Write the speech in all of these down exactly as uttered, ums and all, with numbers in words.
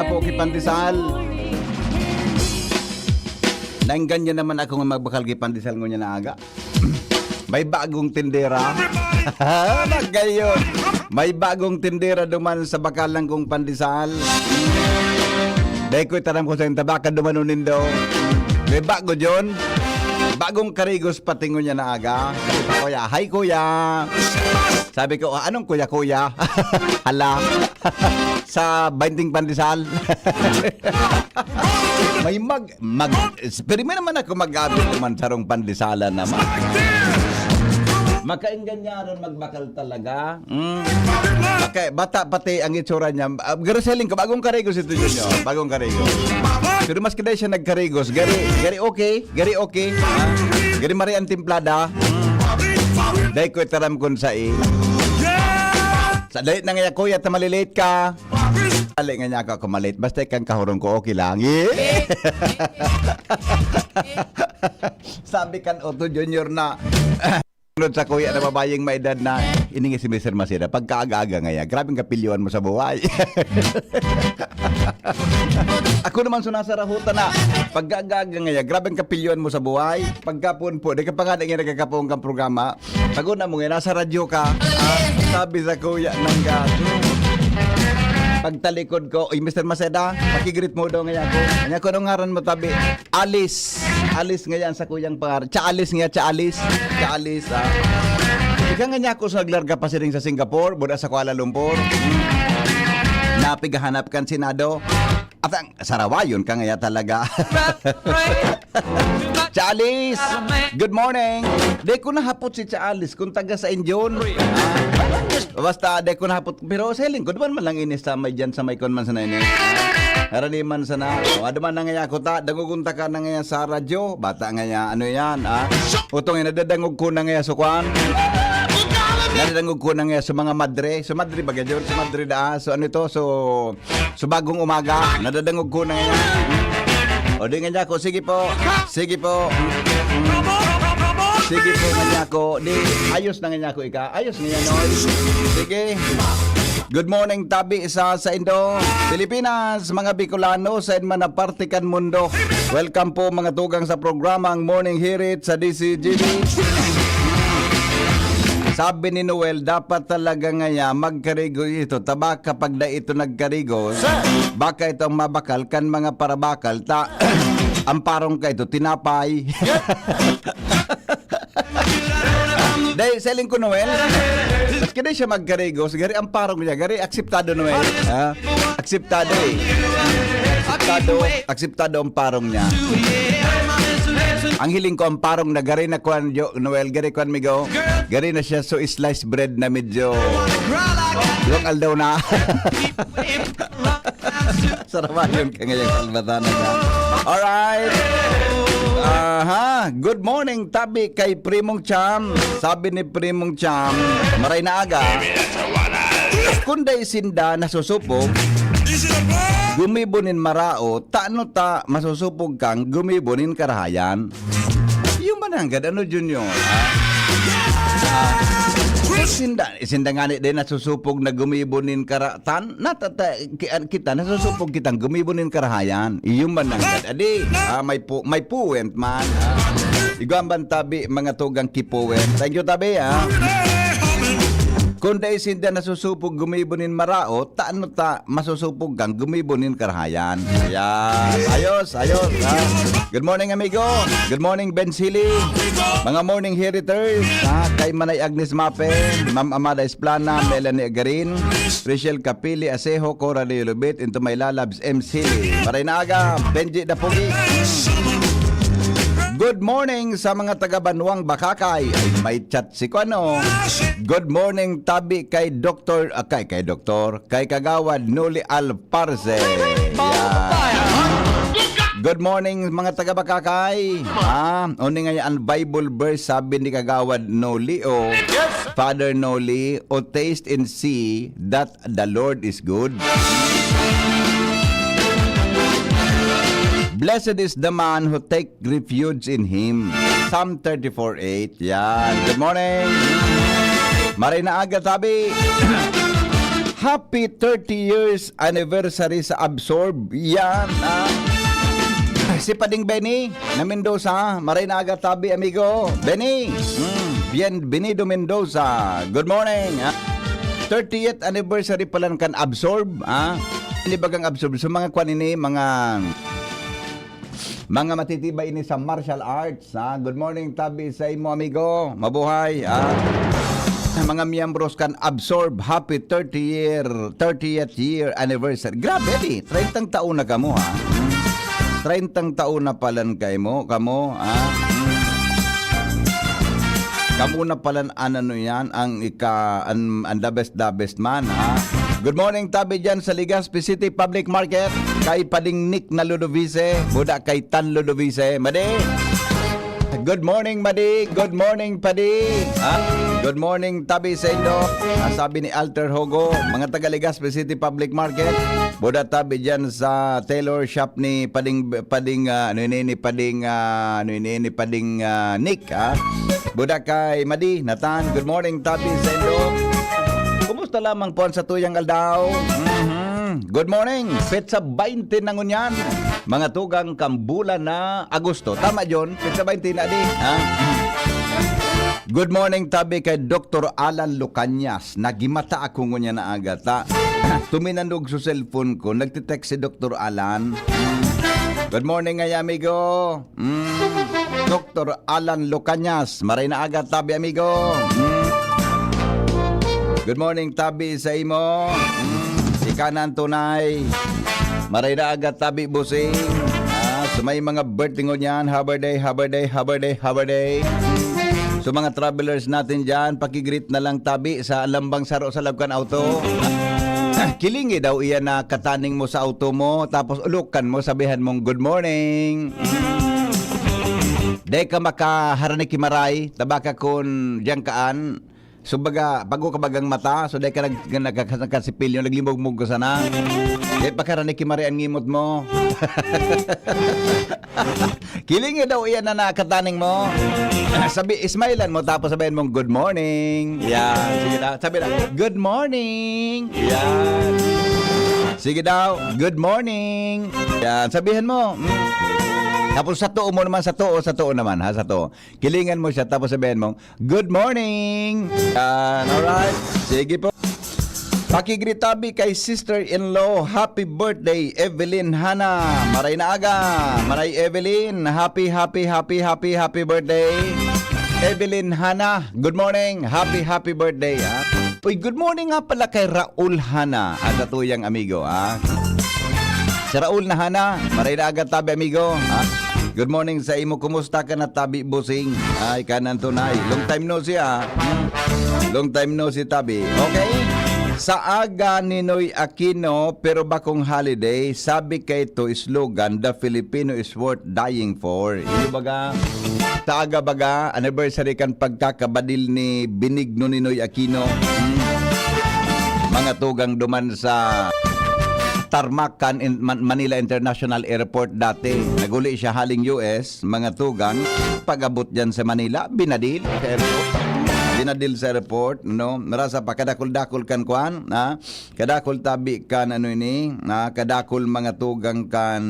Apo ki pandesal. Naengganyo naman ako nga magbakal ki pandesal ngunyan na aga. May bagong tindera. Magayon. May bagong tindera duman sa bakalan kong pandesal. Dai ko itaram ko sa inyo, baka dumanon nindo. May bago dyan. Bagong karigos pati ngunyan na aga. Kuya, hi kuya. Sabi ko, "Ah, anong kuya-kuya?" Hala. Sa bainting pandesal. May mag, mag, pero may naman ako mag-abi naman sarong pandesala naman. Makaingganyaron magbakal talaga. Mm. Okay, bata pati ang itsura niya. Ah, garo selling ko, bagong karigos ito, Junior. Bagong karigos. Pero maski dai siya nagkarigos, gari, gari okay, gari okay. Ah, gari mari ang timplada. Mm. Dai ko itaram kun sa i. Sa dali na nga, kuya, ta malilate ka. Dali nga niya ako, ako malate. Basta ikang kahurong ko, okay lang. Eh? Sabi kan Otto Junior na, Sunod sa kuya na babayeng may edad na, iningi si Mister Maceda, pagkaaga-aga ngaya, grabeng kapilyoan mo sa buhay. Ako naman sunasarahutan na, pagkaaga-aga ngaya, grabeng kapilyoan mo sa buhay. Pagkapon po, di ka pa nga naging nagkakapon kang programa. Pag-una mo nga, nasa radyo ka, ah, sabi sa kuya ng gato. Pagtalikod ko, "Uy, Mister Maceda, pakigreet mo daw ngaya ako." Kanya ko, "Anong ngaran mo, tabi?" Alice. Alice ngayan sa kuyang pangar-, Cha Alice nga, Cha Alice. Cha Alice, ah. Ika nga niya ako sa naglarga pa siring sa Singapore, buda sa Kuala Lumpur. Napigahanap kan Senado. At ang sarawayon ka ngaya talaga. Cha Alice, good morning. Di ko nahapot si Cha Alice kung taga sa Inyon. Ah, basta di ko nahapot. Pero sa lingkod man, man lang ini sa may dyan, sa may kon man sana ini. Harani man sana. O, ado man na ngaya ako ta, dangogon ta ka na ngaya sa radyo. Bata ngaya, ano yan, ah? Utong yan, nadadangog ko na ngaya sa kwan. Nadadangog ko na ngaya sa mga madre. Sa madre ba ganyan? Sa madre da, ah. So ano ito? So, so bagong umaga. Nadadangog ko na ngaya. O, di nga niya ako. Sige po. Sige po. Sige po nga niya ako. Di, ayos na nga niya ako, ika. Ayos nga yan, no? Sige. Good morning, tabi sa, sa Indo, Pilipinas, mga Bicolano, sa man na parte kan mundo. Welcome po, mga tugang, sa programang Morning Hirit sa D C G B. Sabi ni Noel, dapat talaga ngaya magkarigos ito. Taba kapag da ito nagkarigos, baka ito ang mabakal kan mga parabakal. Ta, ang parong ka ito, tinapay. Dahil sa ko, Noel, maski na siya magkarigos, gari ang parong niya, gari akseptado, Noel. Ha? Akseptado eh. Akseptado, akseptado ang parong niya. Ang hiling ko, ang parong na gari na kwan, Jo-, Noel, gari kwan, migo. Gari na siya, so slice bread na medyo iwang aldaw na. Sarawayon ka ngayong kalbatanan ka. Alright. Aha. Good morning, tabi kay Primong Cham. Sabi ni Primong Cham, maray na aga. Kung dai sinda nasusupog, gumibo nin maraot, tano ta masusupog kang gumibo nin karahayan? Yung ba nanggad, ano, Junior? Ah, ah, sinda, sinda nga ni, din nasusupog na gumibo nin karatan, natata, ki-, an-, kita, nasusupog kitang gumibo nin karahayan. Yung ba nanggad? Adi, ah, may pu-, may puwent man. Ah. Igwa ang bantabi, mga tugang kipuwent. Thank you, tabi, ah. Kung dai sinda nasusupog gumibo nin maraot, tano ta masusupog kang gumibo nin karahayan. Ayan. Ayos, ayos, ha? Good morning, amigo. Good morning, Ben Sili. Mga morning heriters, ha? Kay Manay Agnes Mape, Ma'am Amada Esplana, Melanie Agarin, Rachel Capili Asejo, Cora Leo Lubit, into my lalabs, M Sili. Maray na aga, Benji Dapugi. Good morning sa mga taga Banwang Bakakay. Ay, may chat si Kuano. Good morning, tabi kay Doktor, ah, kay, kay Doktor, kay Kagawad Noli Alparse. Yan. Good morning, mga taga Bakakay. Ah, uni nga yan, Bible verse, sabi ni Kagawad Noli, o Father Noli, o taste and see that the Lord is good. Blessed is the man who take refuge in Him. Psalm thirty-four eight. Yan. Good morning. Maray na aga, tabi. Happy thirty years anniversary sa Absorb. Yan, ah. Si Pading Benny na Mendoza, maray na aga tabi, amigo. Benny, mm, bienvenido Mendoza. Good morning, ah. Thirtieth anniversary pala kan Absorb, ah. Ini bagang Absorb. So, mga kwan ini, mga mga matitibay ini sa martial arts, ha? Good morning, tabi sa imo, amigo. Mabuhay, ha? Mga miyembros kan Absorb, happy thirty year, thirtieth year anniversary. Grabe, di. Trentang taon na kamo, ha? Trentang taon na palan kay mo, kamo, ha? Kamo na palan, an ano yan, ang ika, an, an the best, the best man, ha? Good morning, tabi dyan sa Legazpi City Public Market. Kay Pading Nick na Ludovice, buda kay Tan Ludovice. Madi! Good morning, Madi. Good morning, Padi. Ah, good morning, tabi sa indo. Ah, sabi ni Alter Hogo, mga taga Legazpi City Public Market. Buda tabi dyan sa tailor shop ni Pading, Pading, ah, ano ini, ni Pading, ah, ano ini, ni Pading, ah, Nick, ha? Buda kay Madi, Nathan. Good morning, tabi sa indo. Kumusta lamang po ang satuyang aldaw? Mhm. Good morning. Petsa baynte na ngunyan, mga tugang kan bulan na Agosto. Tama, John? Petsa baynte na di, ha? Good morning, tabi kay Doktor Alan Lucanyas. Nagimata ako ngunyan na aga ta. Tuminandog sa cellphone ko. Nagtitext si Doktor Alan. Good morning, ay amigo. Mm, Doktor Alan Lucanyas, maray na aga, tabi, amigo. Mm. Good morning, tabi, sa imo. Mm, ika na an tunay. Maray na aga, tabi, busing. Ah, so may mga birthday ngunyan, happy birthday, happy birthday, happy birthday, happy birthday. So mga travelers natin dyan, pakigreet na lang, tabi, sa lambang saro sa loob kan auto. Kilingi daw iyan na kataning mo sa auto mo, tapos ulokan mo, sabihan mong, "Good morning." Dai ka makaharani ki Maray, tabaka kun diyan kaan. So, baga, bago ka bagang mata, so dai ka nag-, nag-, nagkasipilyo, naglimogmog ka sana. Dai pa ka harani ki Maray an ngimot mo. Kilingi daw iyan na nakataning mo. Sabi, smilean mo, tapos sabihin mong, "Good morning." Yan. Sige daw. Sabi na, "Good morning." Yan. Sige daw, "Good morning." Yan. Sabihin mo. Mm. Tapos sa too mo naman, sa too, sa too naman, ha, sa too. Kilingan mo siya, tapos sabihin mong, "Good morning." Yan. Alright. Sige po. Pakigreet tabi kay sister-in-law. Happy birthday, Evelyn Hana. Maray na aga. Maray Evelyn. Happy, happy, happy, happy, happy birthday. Evelyn Hana, good morning. Happy, happy birthday, ha? Uy, good morning nga pala kay Raul Hana, ang satuyang amigo, ha? Si Raul na Hana, maray na aga tabi, amigo, ha? Good morning sa imo. Kumusta ka na tabi, busing? Ay, kanan tunay. Long time no see, ha? Hmm. Long time no see, tabi. Okay? Sa aga ni Noy Aquino, pero bakong holiday, sabi kay to slogan, "The Filipino is worth dying for." Ino baga, sa aga baga, anniversary kan pagkakabadil ni Benigno Ninoy Aquino. Hmm. Mga tugang duman sa tarmac kan in-, Man-, Manila International Airport dati. Naguli siya haling U S, mga tugang. Pag-abot dyan sa Manila, binadil sa airport. Binadil sa airport, no? Marasa pa, kadakul-dakul kan kwan, ha? Kadakul tabi kan ano ini, ah, kadakul mga tugang kan,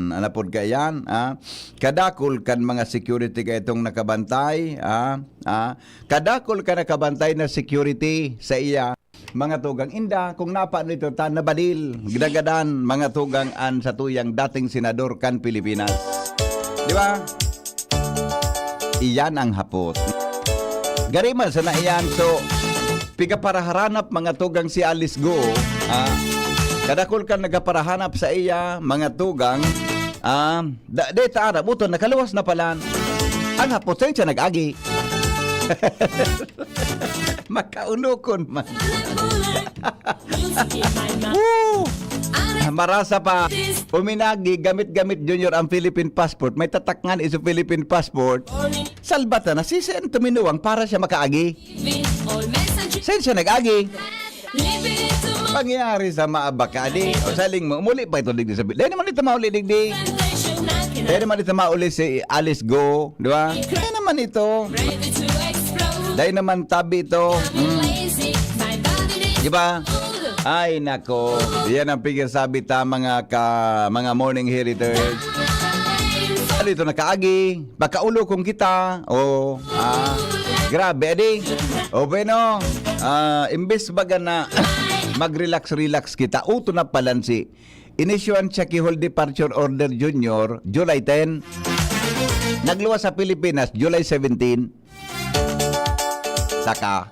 ano pod kaiyan, ah, kadakul kan mga security kaitong nakabantay, ah, ah, kadakul kan nakabantay na security sa iya. Mga tugang inda, kung napano ito ta, nabadil, ginagadan, mga tugang an satuyang dating senador kan Pilipinas. Di ba? Iyan ang hapot. Gari man sana iyan. So, pigaparaharanap mga tugang si Alice Go, ah, kadakul kan nagaparahanap sa iya, mga tugang, ah, da-, deta arab, uton, nakaluwas na palan. Ang hapot, saan siya nag-agi? Makaunokon man. Woo! Ah, marasa pa. Uminagi, gamit-gamit, Junior, ang Philippine passport. May tatak nga ni iso Philippine passport. Salbata na, si Sen tuminuwang para siya makaagi. Sen siya nag-agi. Pangyari sa maabaka, di. O, saling mo, umuli pa ito digdi sa bi-, dahil naman ito mauli digdi. Dahil naman ito mauli si Alice Go, di ba? Dahil naman ito. Dahil naman tabi ito. Mm. Di ba? Ay, nako. Yan ang pigsasabi ta, mga ka, mga morning heriters. Ano ito, nakaagi? Pakaulokon kita. O, ah, grabe, adi. O, bueno, ah, imbes baga na mag-relax-relax kita, uto na palansi. Inisyuhan siya ki Hold Departure Order Junior, July ten. Nagluwas sa Pilipinas, July seventeen. Saka,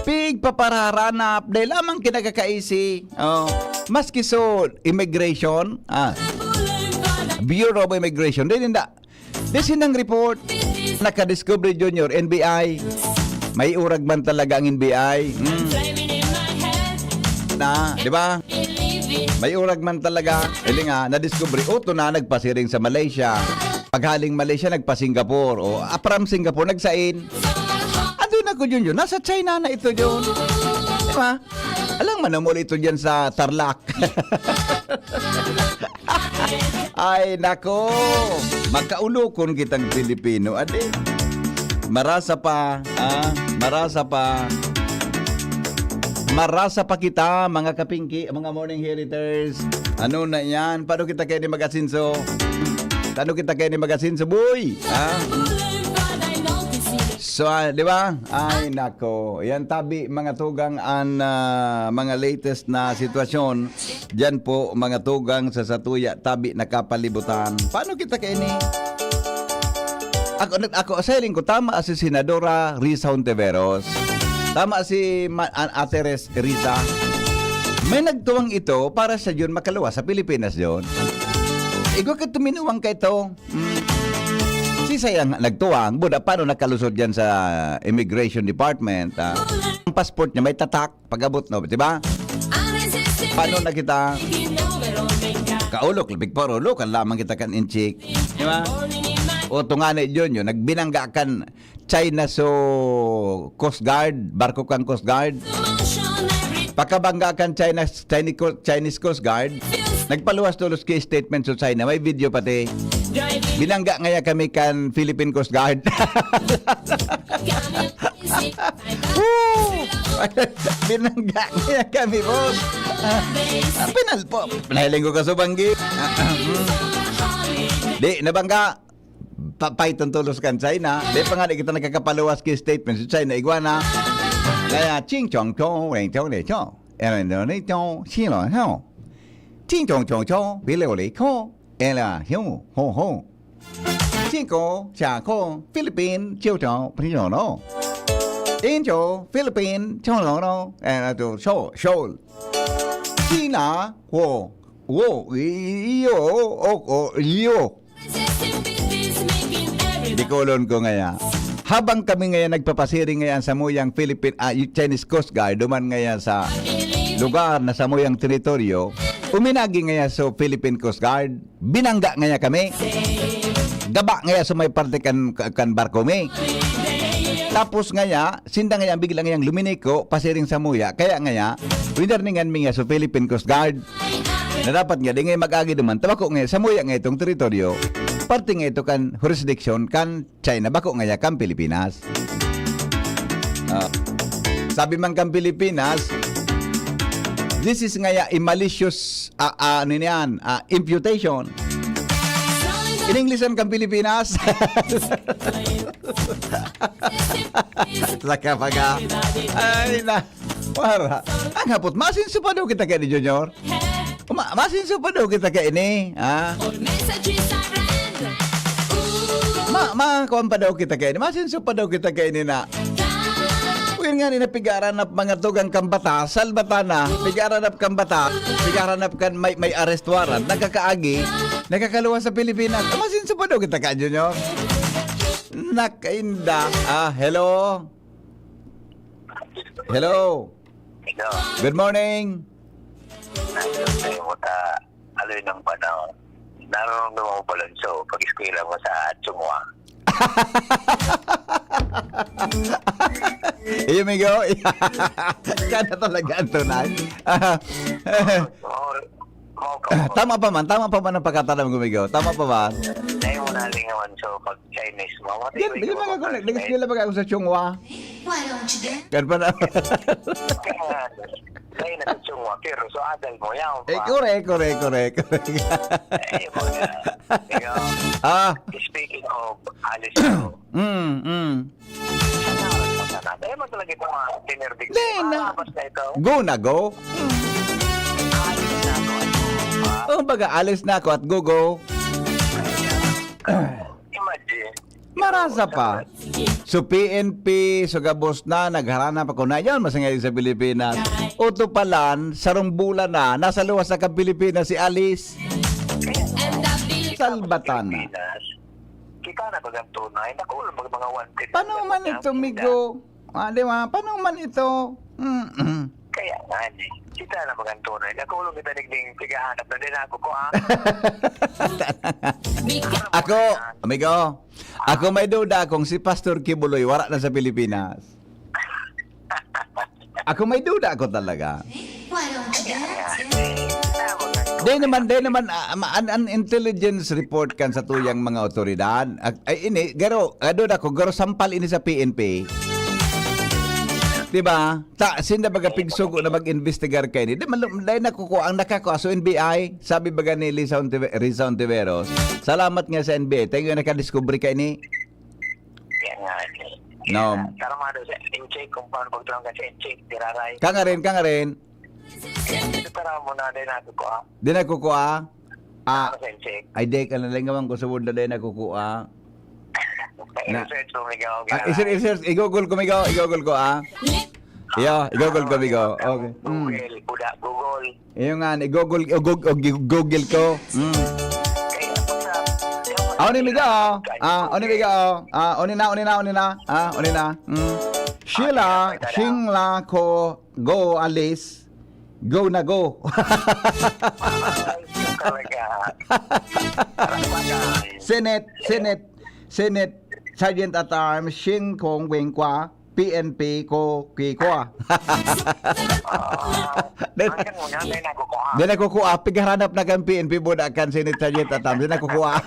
pigpapararanap, dahil lamang kinakakaisi. Oh, maski so, immigration, ah, Bureau of Immigration, dahil hindi, di sinang report, nakadiscovery Junior, N B I, may urag man talaga ang N B I. Hmm. Na, di ba? May urag man talaga. Hindi nga, nadiscovery, uto na, nagpasiring sa Malaysia. Paghaling Malaysia, nagpa-Singapore. O, ah, from Singapore, nagsain. Ando na ko, Junjun. Nasa China na ito, Jun. Di ba? Alang man, umuli ito dyan sa Tarlac. Ay, nako. Magkaulokon kitang Pilipino. Adi. Marasa pa. Ah, marasa pa. Marasa pa kita, mga kapingki, mga morning heriters. Ano na yan? Paano kita kayo ni mag-asinso? Paano kita kayo ni mag-asinso, boy? Ha? So, ah, di ba? Ay, nako. Yan, tabi, mga tugang, an, ah, mga latest na sitwasyon. Diyan po, mga tugang sa satuya, tabi, nakapalibutan. Paano kita kayo ni? Ako, ako, sa hiling ko, tama si Senadora Risa Hontiveros. Tama si Ma-, an-, Ate Res-, Risa. May nagtuwang ito para sa Jun makaluwas sa Pilipinas, Jun. Igwa ka tuminuwang ka ito. Mm. Si sayang nagtuwang, buda, paano nakalusod yan sa Immigration Department? Ah? Ang passport niya may tatak, pag-abot, no? Di ba? Paano na kita? Kaulok, labig pa, ulo, kan lamang kita kan inchik. Di ba? O tunga na yun, yun, nagbinangga kan China so Coast Guard, barko kan Coast Guard. Pagkabangga kan China, Chinese, Co-, Chinese Coast Guard, nagpaluwas tolos ki statement so China. May video pati. Binangga ngaya kami kan Philippine Coast Guard. Woo! Binangga ngaya kami, boss. Ah, pinalpo. Pinahiling ko ka sa banggi. Di, nabangga. Pa-, paiton tolos kan China. Di pa nga, di kita nagkakapaluwas ki statement sa China. Igwa na. Kaya, ching chong cho, weng chong de cho. Ela no ni cho, si lo ho. Ching chong chong cho, bi lo li ko. Ela hiu, ho ho. Ching ko, cha ko, Philippine, chiu cho, pri yo no. In cho, Philippine, cho lo no. Ela to, cho, cho. China, wo, wo, i, i, yo, o, o, yo. Bicolon ko ngaya. Habang kami ngayon nagpapasiring ngayon sa muyang Philippine, ah, Chinese Coast Guard, duman ngayon sa lugar na sa muyang teritoryo, uminagi ngayon sa Philippine Coast Guard, binangga ngayon kami. Gaba ngayon sa may parte kan, kan barko mi. Tapos ngaya, sinda ngaya bigla ngayang luminiko, pasiring sa muya. Kaya ngaya, winarningan mi nga sa Philippine Coast Guard. Na dapat nga, di nga mag-agi duman, tabako nga, samuya nga itong teritoryo, parte nga ito kan jurisdiction kan China, bako nga ya kan Pilipinas. Ah, sabi man kan Pilipinas, this is nga ya a malicious, ah, ah, ano niyan, ah, imputation. In English kan Pilipinas. Saka pa ka. Ay, na. Para. Ang hapot, masinso pa daw kita kaini, Junior? Ma-, masinso pa daw kita kaini, ha? Ma-, ma-, kuwan pa daw kita kaini. Masinso pa daw kita kaini na. Uy, nga ni napigaran na mga tugang kambata, salbata na, pigaran na kambata, pigaran na kan may, may arrest warrant, nagkakaagi, nagkakaluwas sa Pilipinas. Masinso pa daw kita ka, Junior? Nakainda. Ah, hello? Hello. Hello. Good morning. Nandun sa iyo mo ta, aloy ng panahon. Nararamdaman mo pala so, pag-eskwela mo sa Chungwa. Iyo, migo. Kana talaga ang tunay. Oo. Mao ka, mao. Tama pa man, tama pa man ang pagkataram ko, Migo. Tama pa man. Dahil mo na lingawan sa pag-Chinese mo. Mati Yan, ko bigyan ikaw mga kulit. Pag-Chinese. Nag-eskwela ba ako sa Chunghwa? Why don't you dance? Kan pa na. Kaya nga, dahil na sa Chunghwa, pero sa adal mo, yaon Eh, pa. Correct, correct, correct, correct. Eh, yun nga. Ikaw, Ah, speaking of Alice, mm, mm. Ano, ano, ano? Eh, man talaga itong mga tinerbig. Di na. Mahaba na ito. Go na go. Alis na ako at go pa. Oh, baga, alis na ako at go, go. Imagine. Marasa pa. So, P N P, so gabos na, nagharana pa ko na yan, masingay sa Pilipinas. Uto palan, sarong bulan na, nasa luwas na ka Pilipinas si Alice. Salbatan na. Pilipinas. Kita na bagang tunay, nakulang baga mga one fifth. Paano man ito, Migo? Ah, di ba? Paano man ito? Mm-mm. Kaya nga, eh. Kita na bagang tunay, nakulang kita digding pigahanap na din ako ko, ah. Ako, amigo, ako may duda kung si Pastor Kibuloy wala na sa Pilipinas. Ako may duda ako talaga. Why don't you dance? Di naman, di naman, ah, ma-, an, an intelligence report kan sa tuyang mga otoridad. Ag-, ay, ini, garo, ah, duda ko, garo sampal ini sa P N P. Di ba? Ta, sinda baga pigsugo na mag-investigar kaini. Di man, dahil nakukuha ang nakakaso N B I. Sabi baga ni Risa Ontive-, Risa Ontiveros, "Salamat nga sa N B I. Tayo nga nakadiscovery kaini." Yan nga, eh. No. Tara mga doon, in-check kung paano pagtulang kasi in-check, tiraray. Kangarin, kangarin. Tara mo na din ako ko, ah. Di nagkukuha? Ah, Ano sa in-check? Ay, di ka nalingawan ko sa word na di nagkukuha. Na- I-research mo, Migo, Ah, okay. Isir, isir, i-google ko, Migo. I-google ko, ah. Iyo, i-google ko, Migo. Okay. Mm. Google, kuda, Google. Iyo nga, i-google, i-gog-, o, gi-, google ko. Mm. Kaya, pag sa, Aw ni Migo, oh. Ah, aw ni Migo, oh. Ah, oni na, oni na, oni na. Ah, oni na. Mm. Sheila, Ah, kaya pala. Shingla ko, go, Alice. Go na go. Ay, talaga. Talaga. Senate, Senate, Senate, Sergeant at Arms, Shing Kong Wing Kwa, P N P ko, Kikwa. Ah, Then, hanggang mo yan, may nakukuha. Then nakukuha, pigharanap na kan P N P, buda kan Senate Sergeant at Arms, then nakukuha.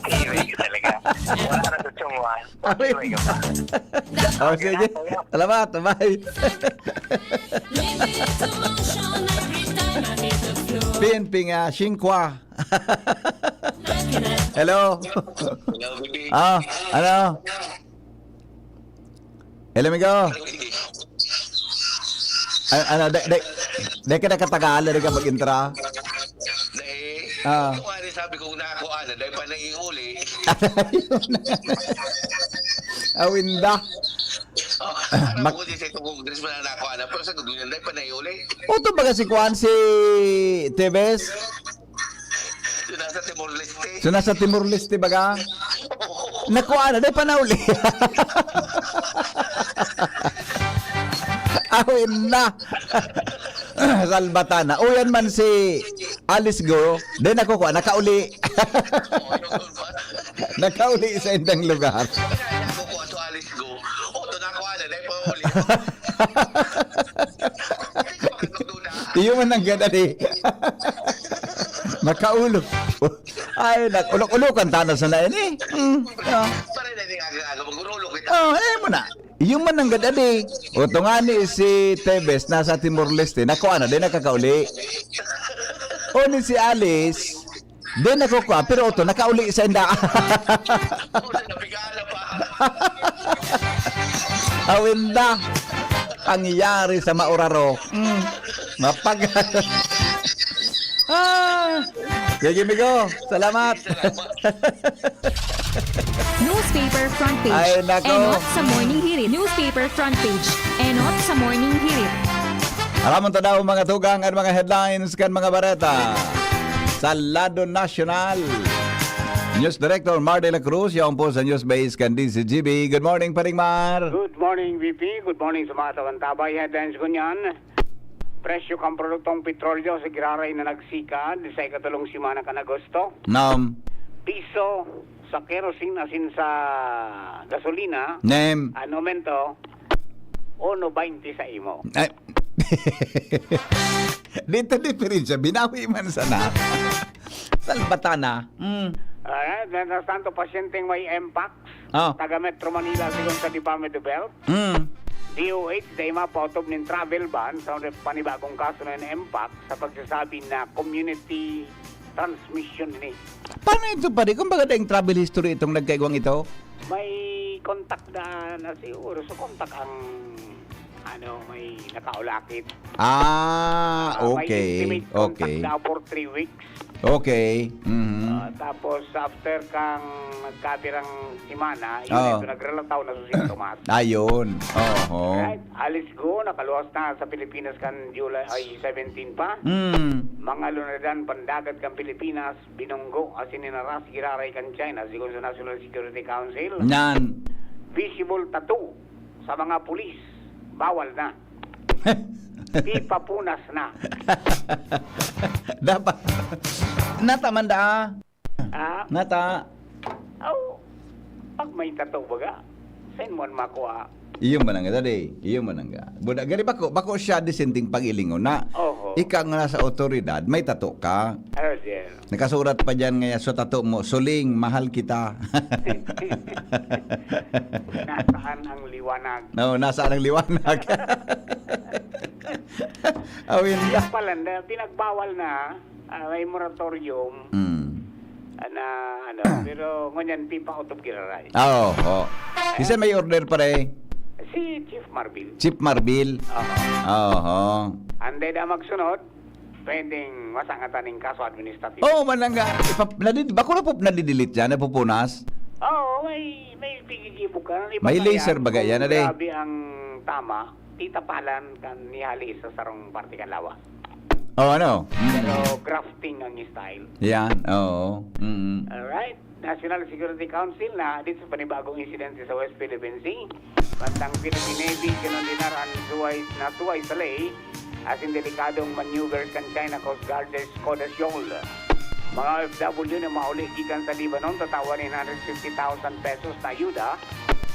Anyway, talaga. Wala na sa Chungwa. Ay. Anyway, ka pa. Oh, sige. Salamat, bye. P N P nga, Shing Kwa. Hello? Hello, baby. Ah, ano? Hello, amigo. Hello, baby. A-, ano, de, de, de ka nakatagal, de ka mag-intra? Dahil, Ah. Ito nga rin sabi ko, nakuha na, dahil pa naiuli. Awinda. Oh, alam Mag- ko din sa itong Congress, wala na ako alam. Pero sa duduyan, dahil pa naiuli. Oto baga si Kwan, si Tevez? Yun, nasa Timor-Leste. So, nasa Timor-Leste baga? Nakuha na, dahil pa nauli. Awin na. Salbatan na. Uyan man si Alice Go, dahil nakukuha, nakauli. Oo, yun, yun, ba? Nakauli sa indang lugar. Kaya nakukuha to Alice Go. O, to nakuha na, dahil pa uli. Iyo man ang ganda ni. Makaulo. Ay, nak-, ulok-ulokan tanas na ini. Mm. Ah. Pare na ini, aga-aga, mag-urulok kita. Oh, eh, mo na. Iyo man ang ganda ni. O, to nga ni si Tevez, nasa Timor-Leste. Nakuha na, di nakakauli. O, ni si Alice, di nakukuha, pero oto, nakauli sa inda. Puta, napigaan na pa. Awinda. Pangyayari sa mauraro. Mm. Mapag-, ah. Sige, amigo. Salamat. Newspaper front page. Ay, nako. Enot sa Morning Hirit. Newspaper front page. Enot sa Morning Hirit. Aramon ta daw mga tugang at mga headlines kan mga bareta sa lado nasyonal. News Director Mar de la Cruz, yaon po sa News Base kan D Z G B. Good morning, Paring Mar. Good morning, V P. Good morning sa mga tawantabay. Headlines ko niyan. Presyo kan produktong petrolyo sa giraray na nagsikad sa ikatulong semana kan Agosto. Nam. Piso sa kerosene asin sa gasolina. Nem. Ano man to? Uno baynte sa imo. Ay. Dito diferensya, binawi man sana. Salbatana. Mm. Alright, mientras tanto, pasyenteng may Mpox, Oh. taga Metro Manila, sigon sa Department of Health, Mm. D O H, dai mapaotob nin travel ban sa panibagong kaso na Mpox sa pagsasabi na community transmission ini. Paano ito, pare? Kumbaga, daing travel history itong nagkaigwang ito? May contact na, na siguro. So, contact ang, ano, may nakaulakit. Ah, Ah, may okay. intimate contact Okay. na for three weeks. Okay. Mhm. Ah, tapos, after kang nagkabirang semana, yun Oo. ito, nagrelataw na sa sintomas. Ayun. Oho. Right? Alice Go, nakaluwas na sa Pilipinas kan July ay seventeen pa. Mm. Mga lunadan pandagat kan Pilipinas, binunggo asin inaras giraray kan China, sigon sa National Security Council. Nan. Visible tattoo sa mga pulis, bawal na. Ipapunas na. Dapat. Nata man da. Ah, Nata. oh, pag may tattoo baga, saan mo makuha? Iyo man ang dali. Iyo man ang ga. Buda, gari bako, bako siya disenteng pag-ilingon na. Oho. Ika nga nasa otoridad, may tattoo ka. Ano, sir? Nakasurat pa diyan nga sa tattoo mo, "Suling, mahal kita." Nasaan ang liwanag? No, nasaan ang liwanag? Awin Yan na. pala, na, pinagbawal na, ah, may moratorium Mm. ah, na ano, pero ngunyan pipaotob giraray. Ah, oo. Oo. Kasi may order, pare. Si Chief Marbil. Chief Marbil. Oo. Oo. Anday na magsunod, pwedeng masangatan ning kaso administratibo. Oo, manangga. Ipap- nadid- bako na po nadidelete yan, napupunas. Oo, may, may pigigibo ka. Iba May pa laser yan. Baga yan, Kung ade? Grabe ang tama, titapalan kan ihali sa sarong parte kan lawas. Oh, ano? Mm. Pero grafting ang style. Yan, oo. Mm. Alright. National Security Council na dito sa panibagong insidente sa West Philippine Sea. Bantang Philippine Navy, kinondenar an suway, na suway sa ley asin delikadong maneuver kan China Coast Guard sa Skoda Shoal. Mga O F W na mauli gikan sa Lebanon tatawan nin one hundred fifty thousand pesos na ayuda,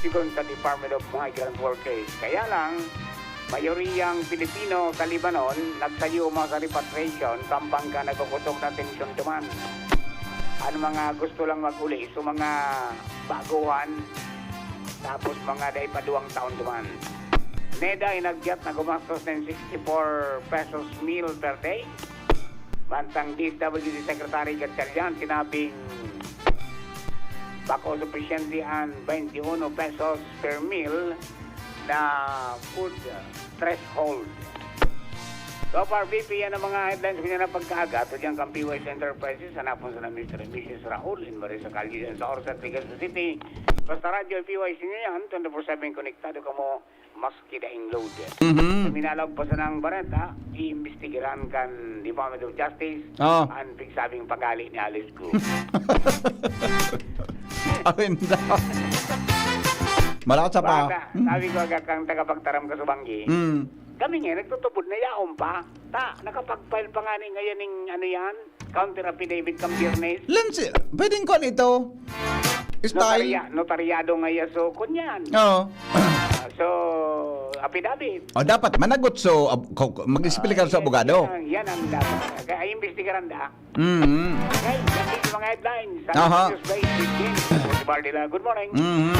sigon sa Department of Migrant Workers. Kaya lang, mayoriyang Pilipino sa Lebanon nagsayuma sa repatriation, tambang ka nagkukosog na tensyon duman. Ang mga gusto lang mag-uli, so mga baguhan, tapos mga dai pa duwang taon duman. NEDA, inagyat na gumastos ng sixty-four pesos meal per day. Mantang D S W D Secretary Gatchalian, sinabing bako supisyente ang twenty-one pesos per meal na food threshold. So far, B P, yan ang mga headlines ko niya na pagkaaga. Ito dyan kang P Y C Enterprises, hanapon sa Mister and Missus Raul in Marisa Calle, dyan sa Orsa, Legazpi City. Basta Radyo P Y C niya yan, twenty-four seven konektado kamo, maski daing load. Mhm. Minalaog pa sa nang bareta, iimbestigaran kan Department of Justice Oh. ang pigsabing pag-ali ni Alice Go. Awin daw. Malakot sa pa. Baka, sabi ko, aga kang tagapagtaram ka sa banggi. Mm. Kami nga, nagtutubod na yaon pa. Ta, nakapag-file pa nga ni ngayon ning ano yan, counter affidavit kang Biyernes. Lansi, pwedeng kuan ito. Style. Notarya, notaryado nga yaso, kunyan. Oo. Ah, so, affidavit. O dapat managot so ab- ko- ko- mag-explain ka sa abogado. Yan, yan ang dapat. Kaya ay imbestigaran da. Mm. Okay, yan din yung mga headlines. Aha. Sa News Base fifteen. Ako si Bardila. Good morning. Mm.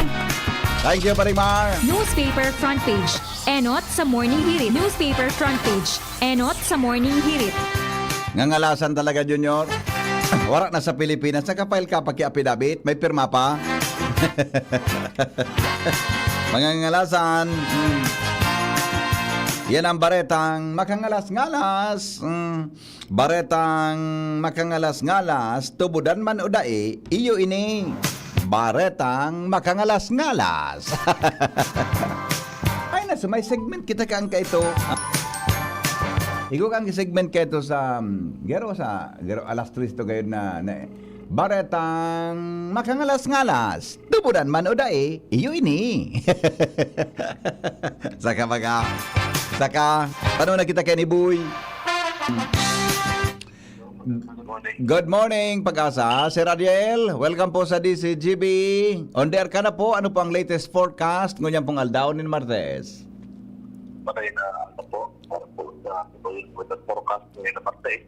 Thank you, Paring Mar. Newspaper front page. Enot sa Morning Hirit. Newspaper front page. Enot sa Morning Hirit. Ngangalasan talaga, Junior. Wala na sa Pilipinas. Nakapile ka pa ki-affidavit. May pirma pa. Mga ngalasan. Mm. Yan ang baretang makangalas-ngalas. Mm. Baretang makangalas-ngalas, tubudan man o dai, iyo ini. Baretang makangalas-ngalas. Ay, na, so may segment kita kaangka ito. Igo kang segment kaito sa, um, garo sa, garo alas tres to gayod na, na, baretang makangalas-ngalas. Tubudan man o dai, iyo ini. Saka baga, saka, paano na kita kay ni Boy? Good morning, Pag-asa. Sir Ariel, welcome po sa D C G B. On the air ka na po. Ano po ang latest forecast ngunyan pong aldaw nin Martes? Patay na ako po. Para po. sa weather forecast ngayon na Martes.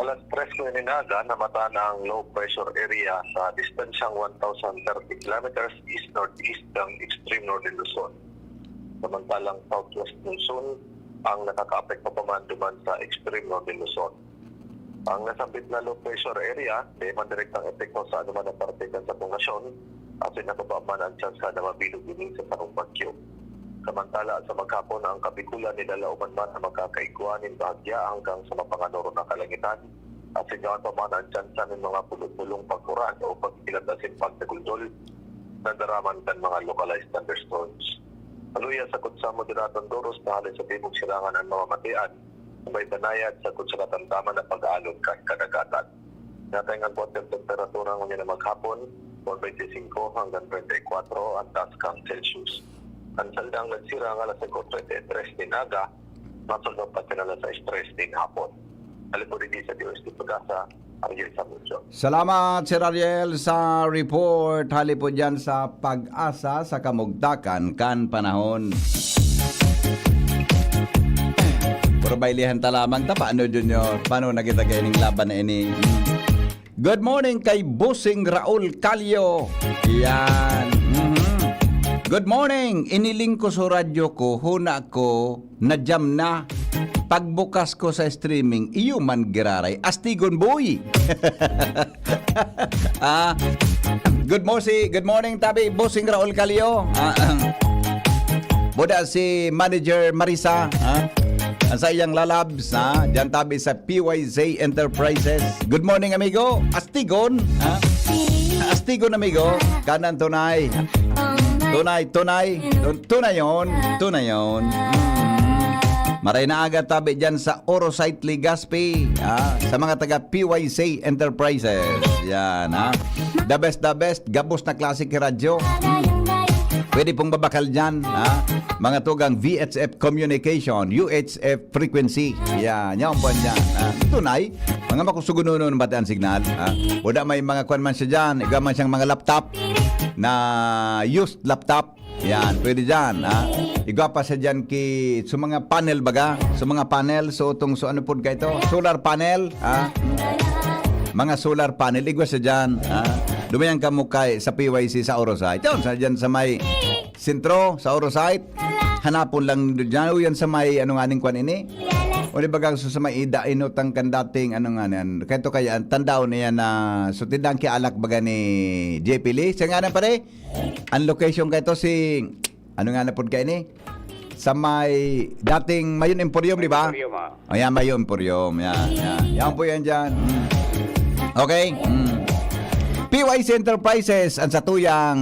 Alas tres ngayon inaga, namata na ang low pressure area sa distansyang one thousand thirty kilometers east-northeast ng extreme northern Luzon. Samantalang southwest monsoon ang nakakaapekto pa man duman sa extreme northern Luzon. Ang nasambit na low pressure area, di man direktang epekto sa anuman na parte kan satong nasyon, asin nababa man ang tsansa na mabilog ini sa sarong bagyo. Samantala, sa maghapon, ang Kabikulan nilalaoman man na makakaigwa nin bahagya hanggang sa mapanganoron na kalangitan, asin yaon pa man ang tsansa nin mga bulong-bulong pag-uran o pagkilat asin pagdaguldol na daraman kan mga localized thunderstorms. Haluya, sagkod sa moderadong doros na hale sa timog silangan an mamamatean, may banayad sagkod sa katamtaman na pag-aalon kan kadagatan. Nataingan po ang temperatura ngunyan na maghapon, forty-five hanggang thirty-four ang taas kan Celsius. Ang saldang nagsirang alas singko treinta y tres nin aga, masunod pa sila alas sais tres nin hapon. Alipod digdi sa D O S T Pag-asa, Ariel Samudio. Salamat, Sir Ariel, sa report. Hali po dyan sa Pag-asa sa kamugtakan kan panahon. Pero bailihan ta lamang ta, paano, Junior? Paano na kita kaining laban na ini? Good morning kay Bossing Raul Calio. Yan. Mhm. Good morning. Iniling ko sa radyo ko, huna ko, na-jam na. Pagbukas ko sa streaming, iyo man giraray. Astigon, boy! Ah, good morning, good morning, tabi, Bossing Raul Calio. Ah, buda si Manager Marisa, ha? Ang sa iyang lalabs, ha? Diyan tabi sa P Y Z Enterprises. Good morning, amigo. Astigon, ha? Astigon, amigo. Kanan tunay. Tunay, tunay. Tun-, tunayon. Tunayon. Mm. Maray na aga tabi dyan sa Orosite, Legazpi, ha? Sa mga taga P Y Z Enterprises. Yan, ha? The best, the best. Gabos na klase ki radyo. Pwede pong babakal dyan, ha? Mga tugang V H F communication, U H F frequency. Yan, yan po dyan, ha? Tunay, mga makusugunonon pati ang signal, ha? Buda may mga kwan man siya dyan, igwa man siyang mga laptop na used laptop. Yan, pwede dyan, ha? Igwa pa siya dyan ki, so mga panel baga, so mga panel, so itong, so ano po ka ito? Solar panel, ha? Mga solar panel, igwa siya dyan, ha? Dumayan ka mo kay sa P Y Z sa Orosite. Yun, sa dyan sa may sentro, sa Orosite. Hanapon lang dyan. O yan sa may, ano nga ning kwan ini? O di ba, so sa may ida, inutang kan dating, ano nga yan? Kaya ito kaya, tandaan niya na, so tindang kialak baga ni J P Lee. Siya nga na pare, ang location kaya ito si, ano nga na po kaya ini? Sa may dating Mayon Emporium, di ba? Emporium, ah. O yan, Mayon Emporium. Yan, yan. Yan po yan dyan. Mm. Okay? Mm. P Y Z Enterprises, ang satuyang,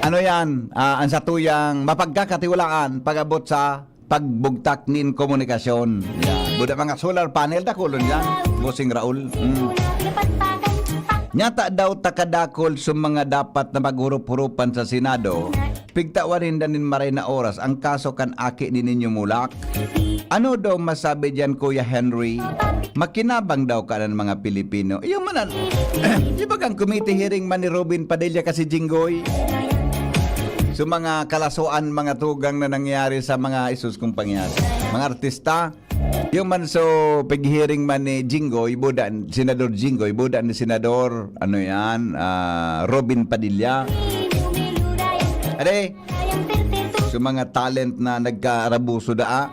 ano yan? Ah, ang satuyang mapagkakatiwalaan pag-abot sa pagbugtak nin komunikasyon. Yan. Buda mga solar panel, dakulon yan. Bossing Raul. Mm. Nyata daw takadakol sa mga dapat na maghurup-hurupan sa Senado, pigtawan ninda nin maray na oras ang kaso kan aki ni Niño Mulak. Ano daw masabi diyan, Kuya Henry? Makinabang daw ka ng mga Pilipino. Iyo man an-, di ba kang committee hearing man ni Robin Padilla kasi Jinggoy? So, mga kalasoan, mga tugang na nangyari sa mga isus kong pangyari. Mga artista, yung man so, pag-hearing man ni Jinggoy, buda, Senador Jinggoy, buda ni Senador, ano yan, ah, Robin Padilla. Are, so mga talent na nagkarabuso daa.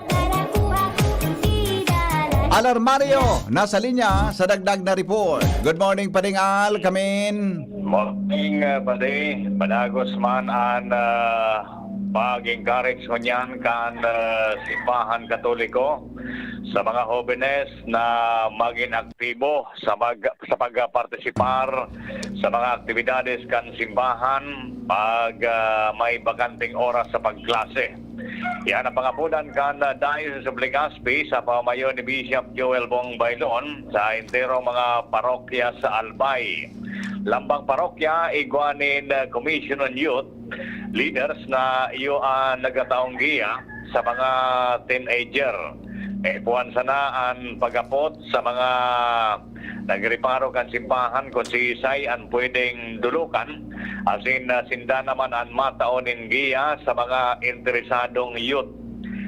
Al Armario, nasa linya sa dagdag na report. Good morning, Pading Al, kamin. Morning, uh, Padi. Padagos man an, uh, pag-encourage ngunyan kan, uh, Simbahan Katoliko sa mga hobenes na magin aktibo sa mag-, sa pagpartisipar sa mga aktibidades kan simbahan pag, ah, may bakanting oras sa pagklase. Yan ang pangapodan kan, ah, Diocese of Legazpi sa pamamayo ni Bishop Joel Bong Bailon sa enterong mga parokya sa Albay. Lambang parokya, igwa nin, ah, Commission on Youth leaders na iyo ang nagataong giya sa mga teenager. Kaipuhan sana an pag-apot sa mga Nagreparo kan simbahan kun siisay an pwedeng dulukan, asin, ah, sinda naman an matao nin giya sa mga interesadong youth.